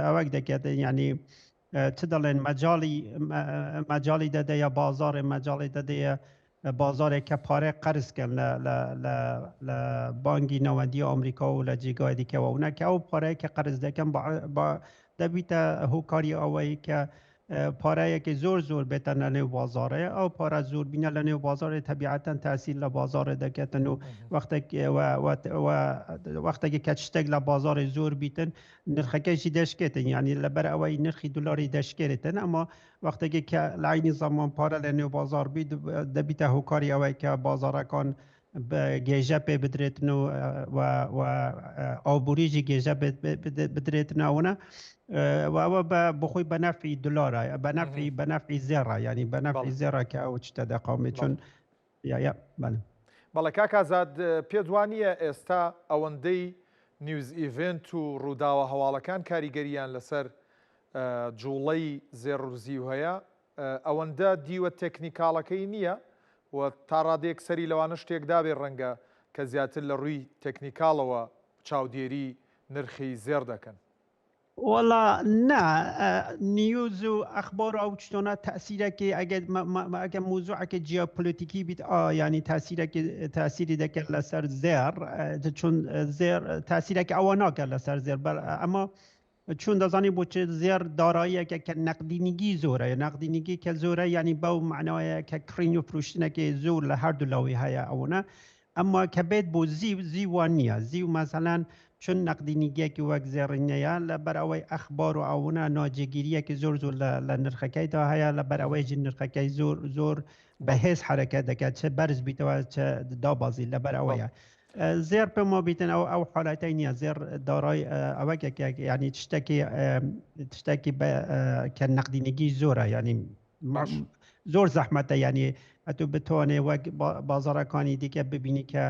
ئەوەک دەکات یعنی چ دەڵێن مەجاڵی مەجاڵی دەدەیە بازاڕێ مەجاڵی دەدەیە بازارێک کە پارەی قەرزکەن لە بانگی ناوەندی ئەمریکا و لە جێگای دیکەوە و نەکە ئەو پارەیە کە قەرز دەکەن دەبیتە هۆکاری ئەوەی کە پارەیەکی زۆر زۆر بێتە لە نێو بازارێ ئەو پارە زۆر بینە لە نێو بازارێ تەبیعەتەن تاسیر لە بازارێ دەکەتن و وەختێک وەختێکی کە شتێک لە بازارێ زۆر بیتن نرخەکەشی دەشکێتن یعنی لەبەر ئەوەی نرخی دلاری دەشکێتن ئەمە وەختێکی کە لایانی زەمان پارە لە نێو بازار بیت دەبیتە هۆکاری ئەوەی کە بازارەکان گێژە پێ بدرێتن و ئابووریژی گێژە بدرێتنەوەە ئەوە بە بخۆی بە نەفی دلارە بە نەفی بە نەفی زێڕە ینی بە نەفی زێڕە کە ئەو شتە دەقاومێت چون یا یا بەڵێ. بەڵێ کاک ئازاد پێت وانییە ئێستا ئەوەندەی news event و ڕووداوە هەواڵەکان کاریگەرییان لەسەر جوڵەی زێڕ و زیو هەیە ئەوەندە دیوە تێکنیکاڵەکەی نییە و تا ڕادەیەک سەری لەوانە شتێک دابێ ڕەنگە کە زیاتر لە ڕووی تێکنیکاڵەوە چاودێری نرخی زێڕ دەکەن؟ وەڵا نا news و ئەخبار و ئەو شتانە تەسیرەکی ئەگەر ئەگەر موزوعەکە جیۆپۆلیتیکی بیت ئا ینی تاسیرەکی تاسیری دەکرد لەسەر زێڕ چون زێر تاسیرەکە ئەوە ناکات لەسەر زێر بەر ئەمە چون دەزانی بۆ چ زێر داراییەکە کە نەقدینگی زۆرە نەقدینگی کە زۆرە ینی بەو معناوەیە کە کڕین و فرۆشتنەکەی زۆر لە هەردوو لاوی هەیە ئەوەنە ئەمما کە بێت بۆ زیو زیو وان نییە زیو مەسەلەن چون نەقدینیگیەکی وەک زێڕینەیە لەبەر ئەوەی ئەخبار و ئەوونە ناجێگیریەکی زۆر زۆر لە نرخەکەیدا هەیە لەبەر ئەوەی ژن نرخەکەی زۆر زۆر بەهێز حرەکە دەکات چ بەرز بیتەوە چ دابازی لەبەر ئەوەیە زێر پێم وا بیتن ئەو ئەو حالەتەی نییە زێر دارای ئەوە ینی شتێکی شتێکی کە نەقدینگی زۆرە ینی زۆر زەحمەتە یعنی ئەتو بتوانێ وەک بازارەکانی دیکە ببینی کە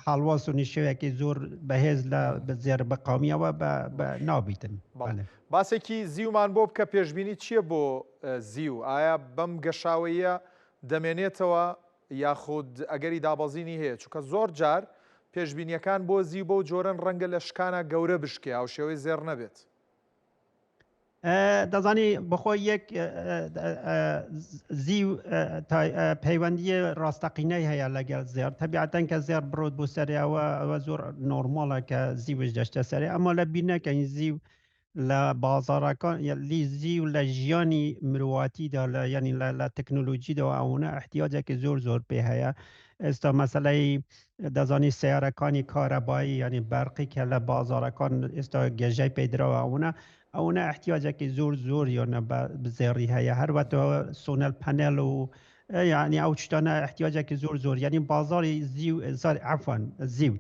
حاڵواس و نیشەوەیەکی زۆر بەهێز لە زێر بەقامیەوە بە نابیتن. باسێکی زیومان بۆ بکە پێشبینی چییە بۆ زیو ئایا بەم گەشاوەیە دەمێنێتەوە یاخود ئەگەری دابەزینی هەیە چونکە زۆر جار پێشبینیەکان بۆ زیو بەو جۆرەن ڕەنگە لە شکانە گەورە بشکێ هاوشێوەی زێڕ نەبێت. دەزانی بەخۆی یەک زیو پەیوەندی ڕاستەقینەی هەیە لەگەڵ زێڕ تەبیعەتەن کە زێڕ بڕۆت بۆ سەرێ ئەوە ئەوە زۆر نۆرماڵە کە زیوش دەشتە سەرێ ئەمە لە بیر نەکەین زیو لە بازارەکان لی زیو لە ژیانی مرۆواتیدا لە ینی لە تەکنۆلۆژیدا ئەوەنە احتیاجێکی زۆر زۆر پێ هەیە ئێستا مەسلەی دەزانی سیارەکانی کارەبایی ینی بەرقی کە لە بازارەکان ئێستا گەژەی پێدراوە ئەوەنە ئەوەنە احتیاجێکی زۆر زۆر یانە بە زێڕی هەیە هەروەتەوە solar panel و یعنی ئەو شتانە احتیاجێکی زۆر زۆر یعنی بازاری زیو زار عفوا زیو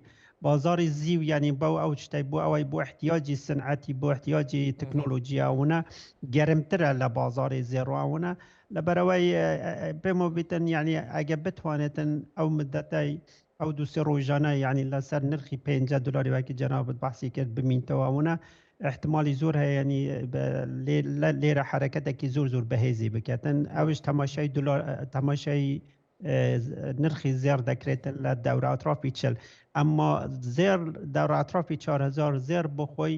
بازاری زیو یعنی بەو ئەو شتەی بۆ ئەوەی بۆ احتیاجی سنعەتی بۆ احتیاجی تەکنۆلۆژیا ئەوەنە گەرمترە لە بازاری زێڕ ئەوەنە لەبەرئەوەی پێم وابیتن یعنی ئەگە بتوانێتن ئەو مدەتەی ئەو دوو سێ ڕۆژانە یعنی لەسەر نرخی 50 دلاری وەکی جەنابت باسی کرد بمینتەوە ئەوەنە احتمالی زۆر هەیە ینی لێرە حرەکەتێکی زۆر زۆر بەهێزی بکەتن ئەوش تەماشای دلار تەماشای نرخی زێڕ دەکرێتن لە دەورە ئەترافی چل ئەمما زێر دەورە ئەترافی 4000 زێر بۆ خۆی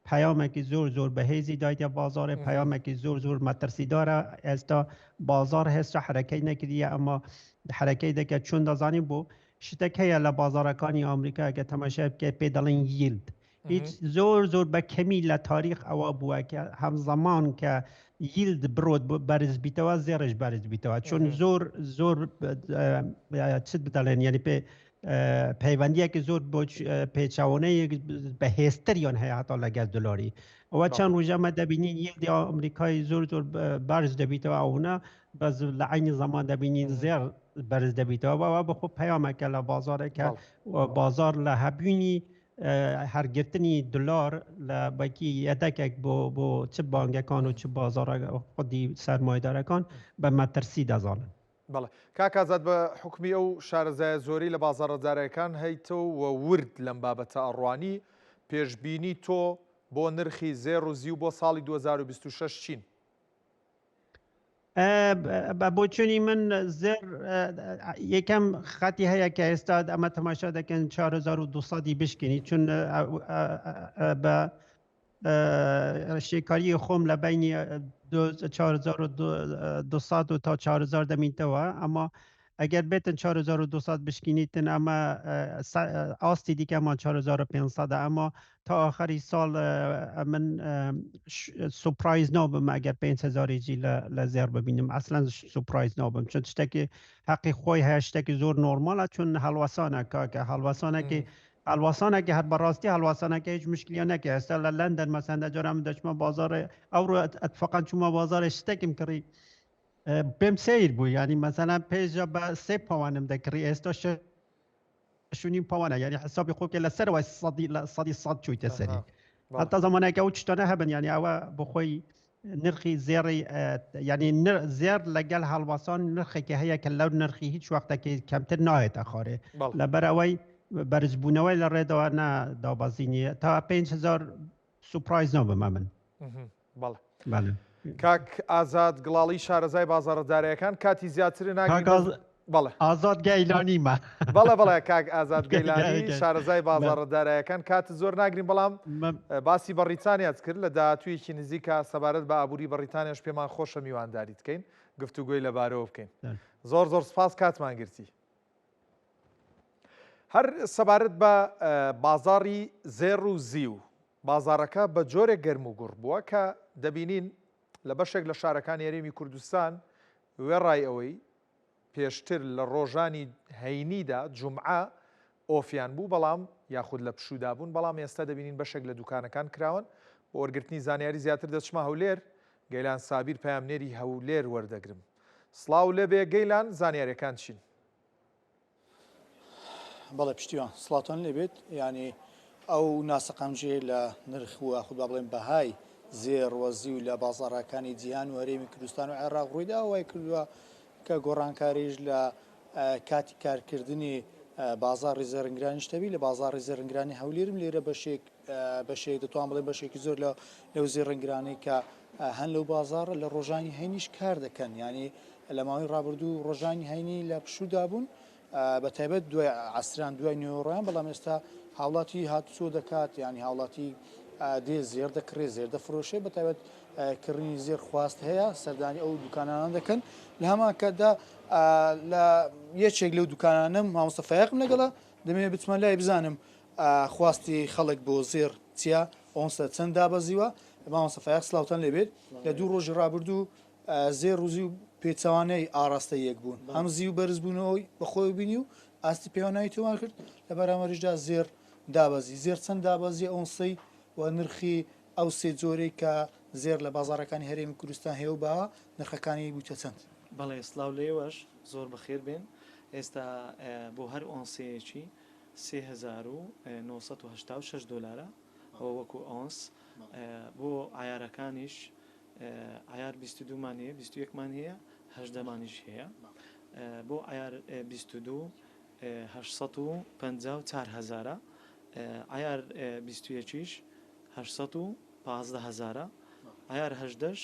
پەیامێکی زۆر زۆر بەهێزی دایتە بازارێ پەیامێکی زۆر زۆر مەترسیدارە ئێستا بازار هێستا حرەکەی نەکردیە ئەمە حرەکەی دەکە چۆن دەزانین بۆ شتێک هەیە لە بازارەکانی ئەمریکا کە تەماشای بکە پێ دەڵێن yield هیچ زۆر زۆر بە کەمی لە تاریخ ئەوە بووە کە هەمزەمان کە yield بڕۆت بەرز بیتەوە زێڕش بەرز بیتەوە چون زۆر زۆر چت بدەڵێن یعنی پێ. پەیوەندیەکی زۆر بۆ پێچەوانەیەک بەهێزتریان هەیە هەتا لەگەڵ دلاری. ئەوە چەند ڕۆژەمە دەبینین yield ی ئەمریکای زۆر زۆر بەرز دەبیتەوە ئەونا بەس لە عینی زەمان دەبینین زێڕ بەرز دەبیتەوە ئەوە بەخۆ پەیامەکە لە بازارێکە بازار لە هەبوونی هەرگرتنی دلار لە بەکی یەدەکێک بۆ بۆ چ بانگەکان و چ بازارە خودی سەرمایدارەکان بە مەترسی دەزانن. بەڵێ کاک ئازاد بە حوکمی ئەو شارەزایە زۆرەی لە بازاڕە دارایەکان هەیتە و ورد لەم بابەتە ئەڕوانی، پێشبینی تۆ بۆ نرخی زێڕ و زیو بۆ ساڵی 2026 چین؟ بە بۆچونی من زێر یەکەم خەتی هەیە کە ئێستا ئەمە تەماشا دەکەن 4200 بشکێنی چون بە شێکاریی خۆم لە بینی 4200 تا 4000 دەمینتەوە ئەمە ئەگەر بێتن 4200 بشکینیتن ئەمە ئاستی دیکەمان 4500 ئەمە تا آخری ساڵ من سوپرایز نابم ئەگەر 5000 جی لە زێڕ ببینم ئەسلەن سوپرایز نابم چون شتێکی حەقی خۆی هەیە شتێکی زۆر نۆرمالە چون هەڵوەسانە کاکە هەڵوەسانێکی هەڵوەسانێکی هەر بەڕاستی هەڵوەسانەکە هیچ مشکلیان نەکە ئێستا لە لەندەن مەسەن دەجارە من دەچمە بازاڕێ ئەوڕۆ ئەتفاقا چوومە بازاڕێ شتێکم کڕی پێم سیر بوو یعنی مەسەلەن پێشە بە سێ پاوانم دەکڕی ئێستا شونیم پاوانە یعنی حسابی خۆ کە لەسەرەوە سەدی لە سەدی سەد چوویتە سەری هەتا زمانێکە ئەو شتانە هەبن یعنی ئەوە بۆ خۆی نرخی زێڕی یعنی زێر لەگەڵ هەڵوەسان نرخێکی هەیە کە لەو نرخی هیچ وەختێکی کەمتر ناهێتە خارێ لەبەر ئەوەی بەرزبوونەوەی لە ڕێدەوە نا دابەزینی تا 5000 سوپرایز نابم من. بەڵێ. بەڵێ. کاک ئازاد گڵاڵی شارەزای بازاڕە دارایەکان کاتی زیاتر ناگرین کاک بەس بەڵێ. ئازاد گەیلانیمە. بەڵێ بەڵێ کاک ئازاد گەیلانی شارەزای بازاڕە دارایەکان کاتت زۆر ناگرین بەڵام باسی بەڕیتانیات کرد لە داهاتوویەکی نزیکا سەبارەت بە ئابووری بەڕیتانیاش پێمان خۆشە میوانداریت کەین گفتوگۆی لەبارەوە بکەین زۆر زۆر سپاس کاتمان گرتی. هەر سەبارەت بە بازاڕی زێڕ و زیو، بازاڕەکە بە جۆرێک گەرم و گوڕ بووە کە دەبینین لە بەشێک لە شارەکانی هەرێمی کوردستان وێڕای ئەوەی پێشتر لە ڕۆژانی هەینیدا، جومعە، ئۆفیان بوو بەڵام یاخود لە پشوودا بوون، بەڵام ئێستا دەبینین بەشێک لە دوکانەکان کراوەن. بۆ وەرگرتنی زانیاری زیاتر دەچمە هەولێر، گەیلان سابیر پەیامنێری هەولێر وەردەگرم. سڵاو لێبێ گەیلان، زانیاریەکان چین؟ بەڵێ پشتیوان سڵاتان لێبێت یعنی ئەو ناسەقامگیری لە نرخ و یاخود با بڵێن بەهای زێڕ و زیو لە بازاڕەکانی جیهان و هەرێمی کوردستان و عێراق ڕوویدا وای کردووە کە گۆڕانکاریش لە کاتی کارکردنی بازاڕی زێڕنگرانیش تەبی لە بازاڕی زێڕنگرانی هەولێرم لێرە بەشێک بەشێک دەتوان بڵێن بەشێکی زۆر لە لەو زێڕنگرانەی کە هەن لەو بازاڕە لە ڕۆژانی هەینیش کار دەکەن یعنی لە ماوەی ڕابردوو ڕۆژانی هەینی لە پشوودا بوون بە تایبەت دوای عەسران دوای نوێڕۆیان بەڵام ئێستا هاوڵاتی هاتوچۆ دەکات یعنی هاوڵاتی دێ زێر دەکڕێ زێر دەفرۆشێ بە تایبەت کڕینی زێر خواست هەیە سەردانی ئەو دوکانانە دەکەن لە هەمان کاتدا لە یەکێک لەو دوکانانم مامۆستا فایەقم لەگەڵە دەمەوێت بچمە لای بزانم خواستی خەڵک بۆ زێڕ چییە ئۆنسە چەند دابەزیوە مامۆستا فایەق سڵاوتان لێبێت لە دوو ڕۆژی ڕابردوو زێڕ و زیو پێچەوانەی ئاڕاستەی یەک بوون، هەم زیو بەرزبوونەوەی بەخۆیەوە بینی و ئاستی پێوانەیی تۆمار کرد، لە بەرامبەریشدا زێڕ دابەزی. زێڕ چەند دابەزی ئۆنسەی و نرخی ئەو سێ جۆرەی کە زێڕ لە بازاڕەکانی هەرێمی کوردستان هەیە و باوە، نرخەکانی بوویتە چەند؟ بەڵێ سڵاو لە ئێوەش زۆر بەخێر بێن ئێستا بۆ هەر ئۆنسەیەکی 3986 دۆلارە ئەوە وەکو ئۆنس بۆ عەیارەکانیش عەیار 22 مان هەیە 21 مان هەیە 18 مانیش هەیە بۆ عەیار 22 854 هەزارە عەیار 21یش 815 هەزارە عەیار 18ش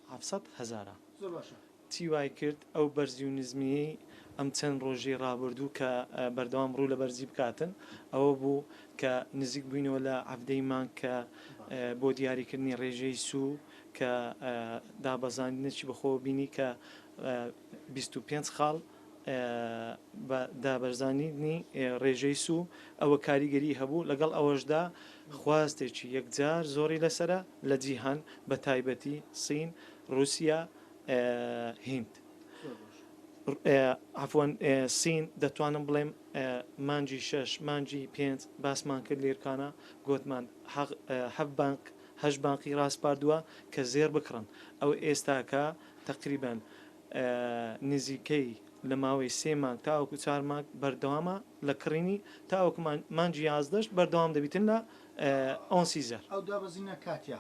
700 هەزارە. زۆر باشە. چی وای کرد ئەو بەرزی و نزمییەی ئەم چەند ڕۆژەی ڕابردوو کە بەردەوام ڕوو لە بەرزی بکاتن ئەوە بوو کە نزیک بووینەوە لە عەڤدەی مانگ کە بۆ دیاریکردنی ڕێژەی سوو کە دابەزاندنێکی بەخۆوە بینی کە 25 خاڵ بە دابەزاندنی ڕێژەی سوو ئەوە کاریگەری هەبوو لەگەڵ ئەوەشدا خواستێکی یەکجار زۆری لەسەرە لە جیهان بە تایبەتی سین، ڕووسیا، هیند. عەفوەن سین دەتوانم بڵێم مانگی شەش مانگی پێنج باسمان کرد لێرکانە گۆتمان حەف بانق هەشت بانقی ڕاسپاردووە کە زێڕ بکڕن ئەو ئێستاکە تەقریبەن نزیکەی لە ماوەی سێ مانگ تاوەکو چوار مانگ بەردەوامە لە کڕینی تاوەکو مانگی یازدەش بەردەوام دەبیتن لە ئۆنسی زێڕ. ئەو دابەزینە کاتیە؟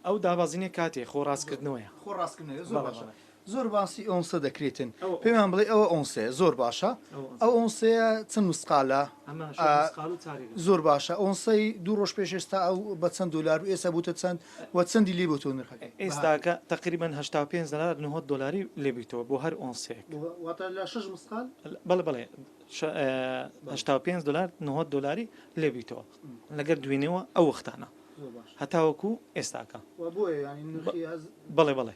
ئەو دابەزینە کاتیە خۆ ڕاستکردنەوەیە. خۆ ڕاستکردنەوەیە زۆر باشە. زۆر باسی ئۆنسە دەکرێتن پێمان بڵێ ئەوە ئۆنسەیە زۆر باشە ئەو ئۆنسەیە چەند مسقالە زۆر باشە ئۆنسەی دوو ڕۆژ پێش ئێستا ئەو بە چەند دۆلار و ئێستا بووتە چەند و چەندی لێ بۆتەوە نرخەکەی ئێستاکە تقریبا 85 دلار 90 دلاری لێ بیتەوە بۆ هەر ئۆنسێک واتە لە 6 مسقال بەڵێ بەڵێ 85 دلار 90 دلاری لێ بیتەوە لەگەر دوێنێوە ئەو وەختانە هەتاوەکو ئێستاکە. بەڵێ بەڵێ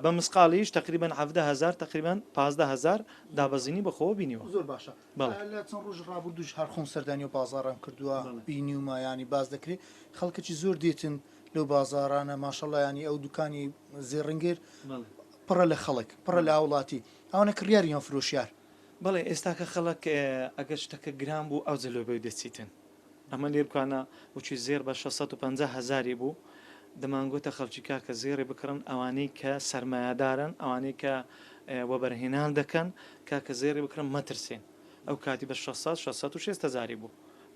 بە مسقاڵیش تەقریبەن 17 هەزار تەقریبەن 15 هەزار دابەزینی بەخۆوە بینیوە. زۆر باشە بەڵێ. لە چەند ڕۆژ ڕابردووش هەر خۆم سەردانی ئەو بازاڕەم کردووە بینیومە یانی باس دەکرێ خەڵکەکی زۆر دێتن لەو بازاڕانە ماشەڵا یانی ئەو دوکانی زێڕنگر پڕە لە خەڵک پڕە لە هاوڵاتی ئەوانە کڕیار یان فرۆشیار؟ بەڵێ ئێستاکە خەڵک ئەگەر شتەکە گران بوو ئەوجە لۆ بۆی دەچیتن. ئەمە لێرکانە وچی زێڕ بە 650 هەزاری بوو دەمانگوتە خەڵکی کاکە زێڕی بکڕن ئەوانەی کە سەرمایەدارن ئەوانەی کە وەبەرهێنان دەکەن کاکە زێڕی بکڕن مەترسێن ئەو کاتی بە 600 660 هەزاری بوو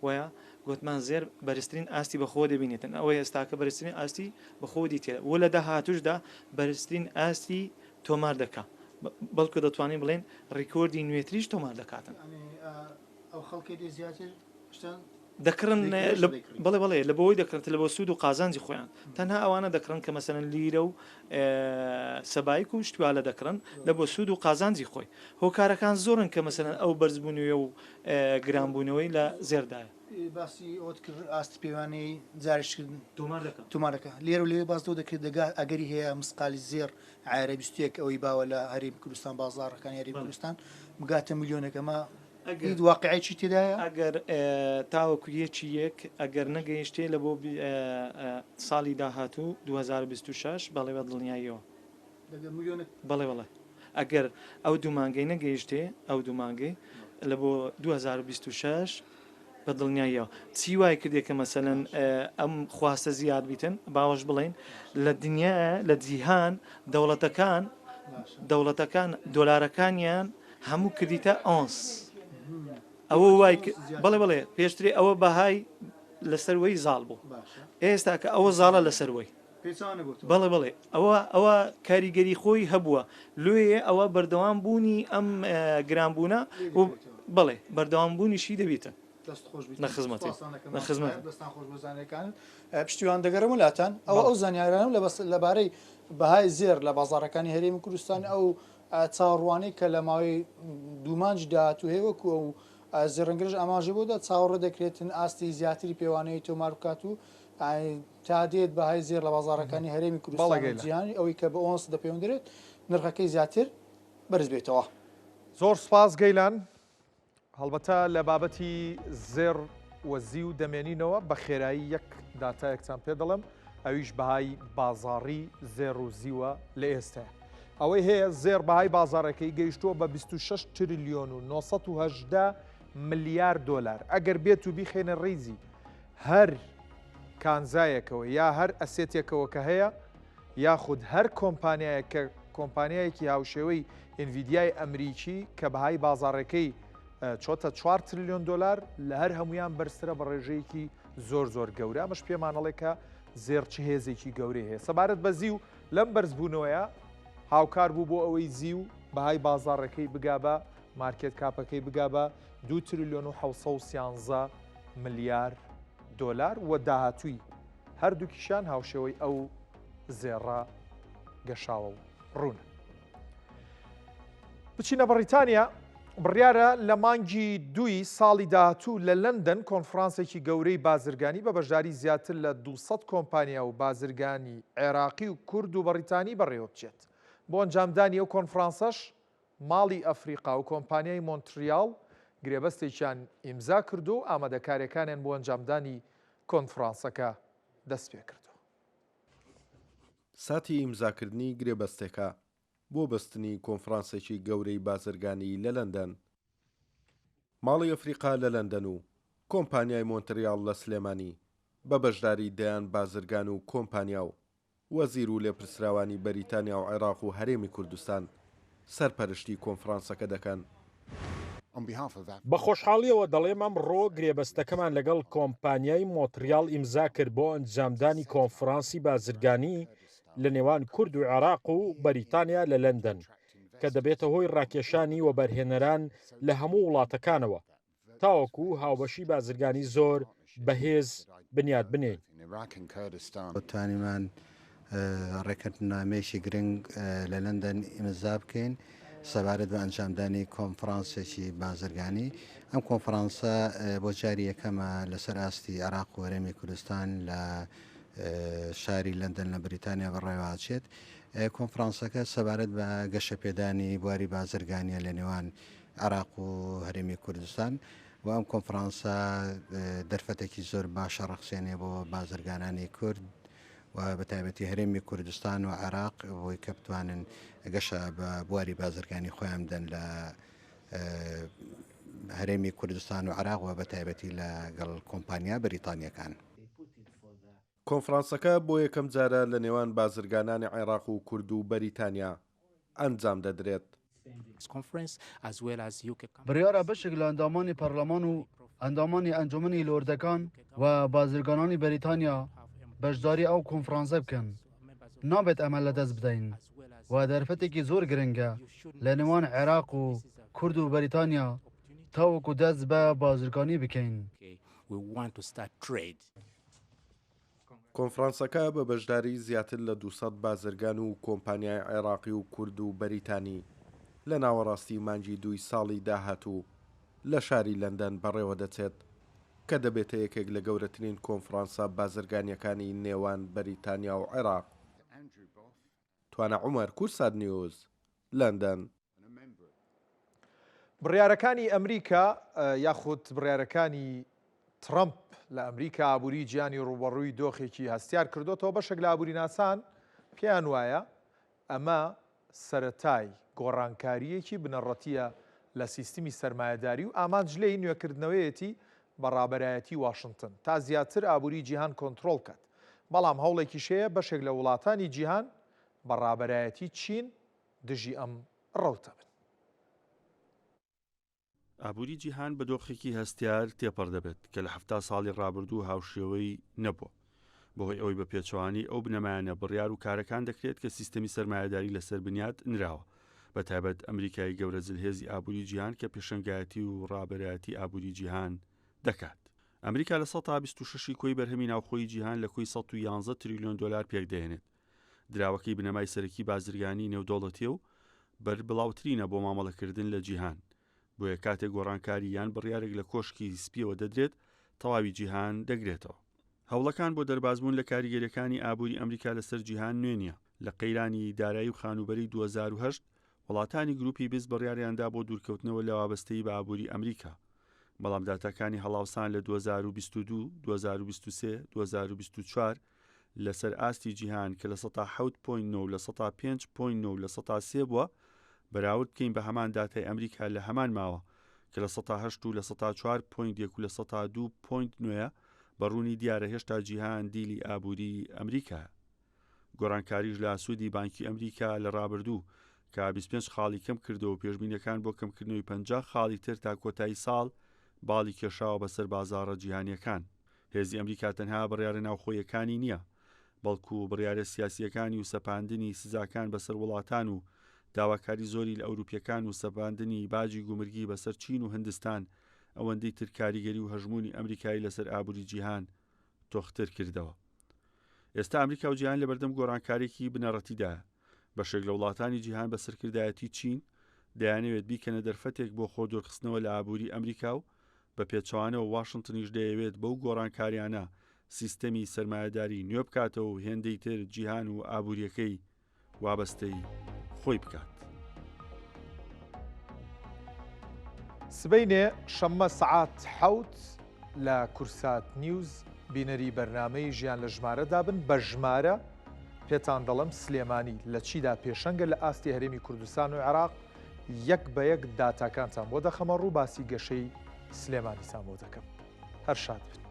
وایە گوتمان زێر بەرزترین ئاستی بەخۆ دەبینێتن ئەوەی ئێستاکە بەرزترین ئاستی بەخۆ دیتێ و لە داهاتوشدا بەرزترین ئاستی تۆمار دەکا بەڵکو دەتوانین بڵێن ڕیکۆردی نوێتریش تۆمار دەکاتن. ئەو خەڵکەی دێ زیاتر شتان دەکڕن بەڵێ بەڵێ لە بۆی دەکڕن لە بۆ سوود و قازانجی خۆیان تەنها ئەوانە دەکڕن کە مەسەلەن لیرە و سەبایک و شتوالە دەکڕن لە بۆ سوود و قازانجی خۆی هۆکارەکان زۆرن کە مەسەلەن ئەو بەرزبوونەوە و گرانبوونەوەی لە زێردایە. باسی ئەوەت کرد ئاستی پێوانەی جارشکردن تۆمار دەکا تۆمار دەکا لێرە و لەوێ باس لەوە دەکرێت دەگا ئەگەری هەیە مسقالی زێڕ عایارە 21 ئەوەی باوە لە هەرێمی کوردستان بازاڕەکانی هەرێمی کوردستان بگاتە ملیۆنێک ئەمە هیچ واقیعێکی تێدایە؟ ئەگەر تاوەکو یەکی یەک ئەگەر نەگەیشتێ لە بۆ ساڵی داهاتوو 2026 بەڵێ بە دڵنیاییەوە. دەگە ملیۆنێک؟ بەڵێ بەڵێ ئەگەر ئەو دوو مانگەی نەگەیشتێ ئەو دوو مانگەی لە بۆ 2026 بە دڵنیاییەوە چی وای کردێ کە مەسەلەن ئەم خواستە زیاد بیتن باوەش بڵێن لە دنیا لە جیهان دەوڵەتەکان دەوڵەتەکان دۆلارەکانیان هەموو کردیتە ئۆنس ئەوە وای بەڵێ بەڵێ پێشتری ئەوە بەهای لەسەروەی زاڵ بوو ئێستا کە ئەوە زاڵە لەسەروەی بەڵێ بەڵێ ئەوە ئەوە کاریگەری خۆی هەبووە لۆیە ئەوە بەردەوام بوونی ئەم گرانبوونە و بەڵێ بەردەوام بوونیشی دەبیتن دەست خۆش بیت لە خزمەتی لە خزمەت دەستان خۆش بۆ زانیاریەکانت پشتیوان دەگەڕێم لاتان ئەوە ئەو زانیارانە لە بەس لەبارەی بەهای زێر لە بازاڕەکانی هەرێمی کوردستان ئەو چاوەڕوانەی کە لە ماوەی دوو مانگی داهاتوو هەیە وەکو ئەو زێڕنگرش ئاماژەی بۆ دا چاوەڕێ دەکرێتن ئاستی زیاتری پێوانەیی تۆمار بکات و تا دێت بەهای زێڕ لە بازاڕەکانی هەرێمی کوردستان و جیهانی ئەوەی کە بە ئۆنس دەپێوەندرێت نرخەکەی زیاتر بەرز بێتەوە. زۆر سوپاس گەیلان. هەڵبەتە لە بابەتی زێڕ و زیو دەمێنینەوە، بە خێرایی یەک داتایەکتان پێ دەڵێم، ئەویش بەهای بازاڕی زێڕ و زیوە لە ئێستایا. ئەوەی هەیە زێڕ بەهای بازاڕەکەی گەیشتووە بە 26 تریلیۆن و 918 ملیار دۆلار. ئەگەر بێت و بیخەینە ڕیزی هەر کانزایەکەوە یا هەر asset ێکەوە کە هەیە یاخود هەر کۆمپانیایەک کە کۆمپانیایەکی هاوشێوەی ئینڤیدیای ئەمریکی کە بەهای بازاڕەکەی چۆتە 4 تریلیۆن دۆلار لە هەر هەمویان بەرزترە بە ڕێژەیەکی زۆر زۆر گەورە ئەمەش پێمانەڵێ کە زێڕ چ هێزێکی گەورەی هەیە سەبارەت بە زیو لەم بەرزبوونەوەیە هاوکار بوو بۆ ئەوەی زیو بەهای بازاڕەکەی بگا بە market cap ەکەی بگا بە 2 تریلیۆن و 713 ملیار دۆلار و داهاتووی هەردووکیشیان هاوشێوەی ئەو زێڕە گەشاوە و ڕوونە. بچینە بەڕیتانیا، بڕیارە لە مانگی دووی ساڵی داهاتوو لە لەندەن کۆنفرانسێکی گەورەی بازرگانی بە بەشداری زیاتر لە 200 کۆمپانیا و بازرگانی عێراقی و کورد و بەڕیتانی بەڕێوەبچێت. بۆ ئەنجامدانی ئەو کۆنفرانسەش ماڵی ئەفریقا و کۆمپانیای مۆنتریاڵ گرێبەستێکیان ئیمزا کردووە و ئامادەکارییەکانیان بۆ ئەنجامدانی کۆنفرانسەکە دەستپێکردووە. ساتی ئیمزاکردنی گرێبەستێکە. بۆ بەستنی کۆنفرانسێکی گەورەی بازرگانی لە لەندەن. ماڵی ئەفریقا لە لەندەن و کۆمپانیای مۆنتریاڵ لە سلێمانی بە بەشداری دەیان بازرگان و کۆمپانیا و وەزیر و لێپرسراوانی بەریتانیا و عێراق و هەرێمی کوردستان سەرپەرشتی کۆنفرانسەکە دەکەن. بە خۆشحاڵییەوە دەڵێم ئەمڕۆ گرێبەستەکەمان لەگەڵ کۆمپانیای مۆتریاڵ ئیمزا کرد بۆ ئەنجامدانی کۆنفرانسی بازرگانی لە نێوان کورد و عێراق و بەریتانیا لە لەندەن کە دەبێتە هۆی ڕاکێشانی وەبەرهێنەران لە هەموو وڵاتەکانەوە تاوەکو هاوبەشی بازرگانی زۆر بەهێز بنیات بنێین. توانیمان ڕێککەوتننامەیەکی گرنگ لە لەندەن ئیمزا بکەین سەبارەت بە ئەنجامدانی کۆنفرانسێکی بازرگانی. ئەم کۆنفرانسە بۆ جاری یەکەمە لەسەر ئاستی عێراق و هەرێمی کوردستان لە شاری لەندەن لە بریتانیا بەڕێوەئەچێت. کۆنفرانسەکە سەبارەت بە گەشەپێدانی بواری بازرگانیە لە نێوان عێراق و هەرێمی کوردستان و ئەم کۆنفرانسە دەرفەتێکی زۆر باشە ڕەخسێنێ بۆ بازرگانانی کورد و بە تایبەتی هەرێمی کوردستان و عێراق بۆی کە بتوانن گەشە بە بواری بازرگانی خۆیان بدەن لە هەرێمی کوردستان و عێراق و بە تایبەتی لەگەڵ کۆمپانیا بەریتانیەکان. کۆنفرانسەکە بۆ یەکەم جارە لە نێوان بازرگانانی عێراق و کورد و بەریتانیا ئەنجام دەدرێت. بڕیارە بەشێک لە ئەندامانی پەرلەمان و ئەندامانی ئەنجومەنی لۆردەکان و بازرگانانی بەریتانیا بەشداری ئەو کۆنفرانسە بکەن. نابێت ئەمە لەدەست بدەین و دەرفەتێکی زۆر گرنگە لە نێوان عێراق و کورد و بەریتانیا تاوەکو دەست بە بازرگانی بکەین. کۆنفرانسەکە بە بەشداری زیاتر لە 200 بازرگان و کۆمپانیای عێراقی و کورد و بەریتانی لە ناوەڕاستی مانگی دووی ساڵی داهاتوو لە شاری لەندەن بەڕێوەدەچێت کە دەبێتە یەکێک لە گەورەترین کۆنفرانسە بازرگانییەکانی نێوان بەریتانیا و عێراق. توانا عومەر، کوردسات نیوز، لەندەن. بڕیارەکانی ئەمریکا یاخود بڕیارەکانی ترەمپ لە ئەمریکا ئابووری جیهانی ڕووبەڕووی دۆخێکی هەستیار کردۆتەوە، بەشێک لە ئابووریناسان پێیان وایە ئەمە سەرەتای گۆڕانکارییەکی بنەڕەتییە لە سیستمی سەرمایەداری و ئامانج لێی نوێکردنەوەیەتی بە ڕابەرایەتی واشنتن تا زیاتر ئابووری جیهان کۆنترۆڵ بکات، بەڵام هەوڵێکیش هەیە بەشێک لە وڵاتانی جیهان بە ڕابەرایەتی چین دژی ئەم ڕەوتە بن. ئابووری جیهان بە دۆخێکی هەستیار تێپەڕ دەبێت کە لە 70 ساڵی ڕابردوو هاوشێوەی نەبووە. بەهۆی ئەوەی بە پێچەوانەی ئەو بنەمایانە بڕیار و کارەکان دەکرێت کە سیستەمی سەرمایەداری لەسەر بنیات نراوە، بە تایبەت ئەمریکای گەورە زلهێزی ئابووری جیهان کە پێشەنگایەتی و ڕابەرایەتی ئابووری جیهان دەکات. ئەمریکا لە سەتا 26 ی کۆی بەرهەمی ناوخۆیی جیهان لە کۆی 111 تریلیۆن دۆلار پێکدەهێنێت. دراوەکەی بنەمای سەرەکی بازرگانی نێودەوڵەتیە و بەربڵاوترینە بۆ مامەڵەکردن لە جیهان، بۆیە کاتێک گۆڕانکاری یان بڕیارێک لە کۆشکی سپیەوە دەدرێت تەواوی جیهان دەگرێتەوە. هەوڵەکان بۆ دەربازبوون لە کاریگەریەکانی ئابووری ئەمریکا لەسەر جیهان نوێ نییە. لە قەیرانی دارایی و خانووبەرەی 2008 وڵاتانی گروپی 20 بڕیاریاندا بۆ دوورکەوتنەوە لە وابەستەیی بە ئابووری ئەمریکا، بەڵام داتاکانی هەڵاوسان لە 2022، 2023، 2024 لەسەر ئاستی جیهان کە 7.9 و 5.9 و 3% بووە، بەراورد بکەین بە هەمان داتای ئەمریکا لە هەمان ماوە کە 8% و 4.1 و 2.9 بە ڕوونی دیارە هێشتا جیهان دیلی ئابووری ئەمریکایە. گۆڕانکاریش لە سوودی بانکی ئەمریکا لە ڕابردوو کە 25 خاڵی کەم کردەوە و پێشبینیەکان بۆ کەمکردنەوەی 50 خاڵی تر تا کۆتایی ساڵ باڵی کێشاوە بەسەر بازاڕە جیهانیەکان. هێزی ئەمریکا تەنها بڕیارە ناوخۆییەکانی نییە، بەڵکو بڕیارە سیاسییەکانی و سەپاندنی سزاکان بەسەر وڵاتان و داواکاری زۆری لە ئەوروپییەکان و سەپاندنی باجی گومرگی بەسەر چین و هندستان ئەوەندەی تر کاریگەری و هەژموونی ئەمریکای لەسەر ئابووری جیهان تۆختر کردەوە. ئێستا ئەمریکا و جیهان لەبەردەم گۆڕانکاریی بنەڕەتیدایە. بەشێک لە وڵاتانی جیهان بە سەرکردایەتی چین دەیانەوێت بیکەنە دەرفەتێک بۆ خۆ دوورخستنەوە لە ئابووری ئەمریکا و بە پێچەوانەوە واشنتنیش دەیەوێت بەو گۆڕانکاریانە سیستەمی سەرمایەداری نوێ بکاتەوە و هێندەی تر جیهان و ئابووریەکەی وابەستەی خۆی بکات. سبەینێ شەممە سەعات حەوت لە کورسات نیوز بینەری بەرنامەی ژیان لە ژمارەدا بن بە ژمارە. پێتان دەڵێم سلێمانی لە چیدا پێشەنگە لە ئاستی هەرێمی کوردستان و عێراق، یەک بە یەک داتاکانتان بۆ دەخەمە ڕوو باسی گەشەی سلێمانیتان بۆ دەکەم. هەر شاد بن.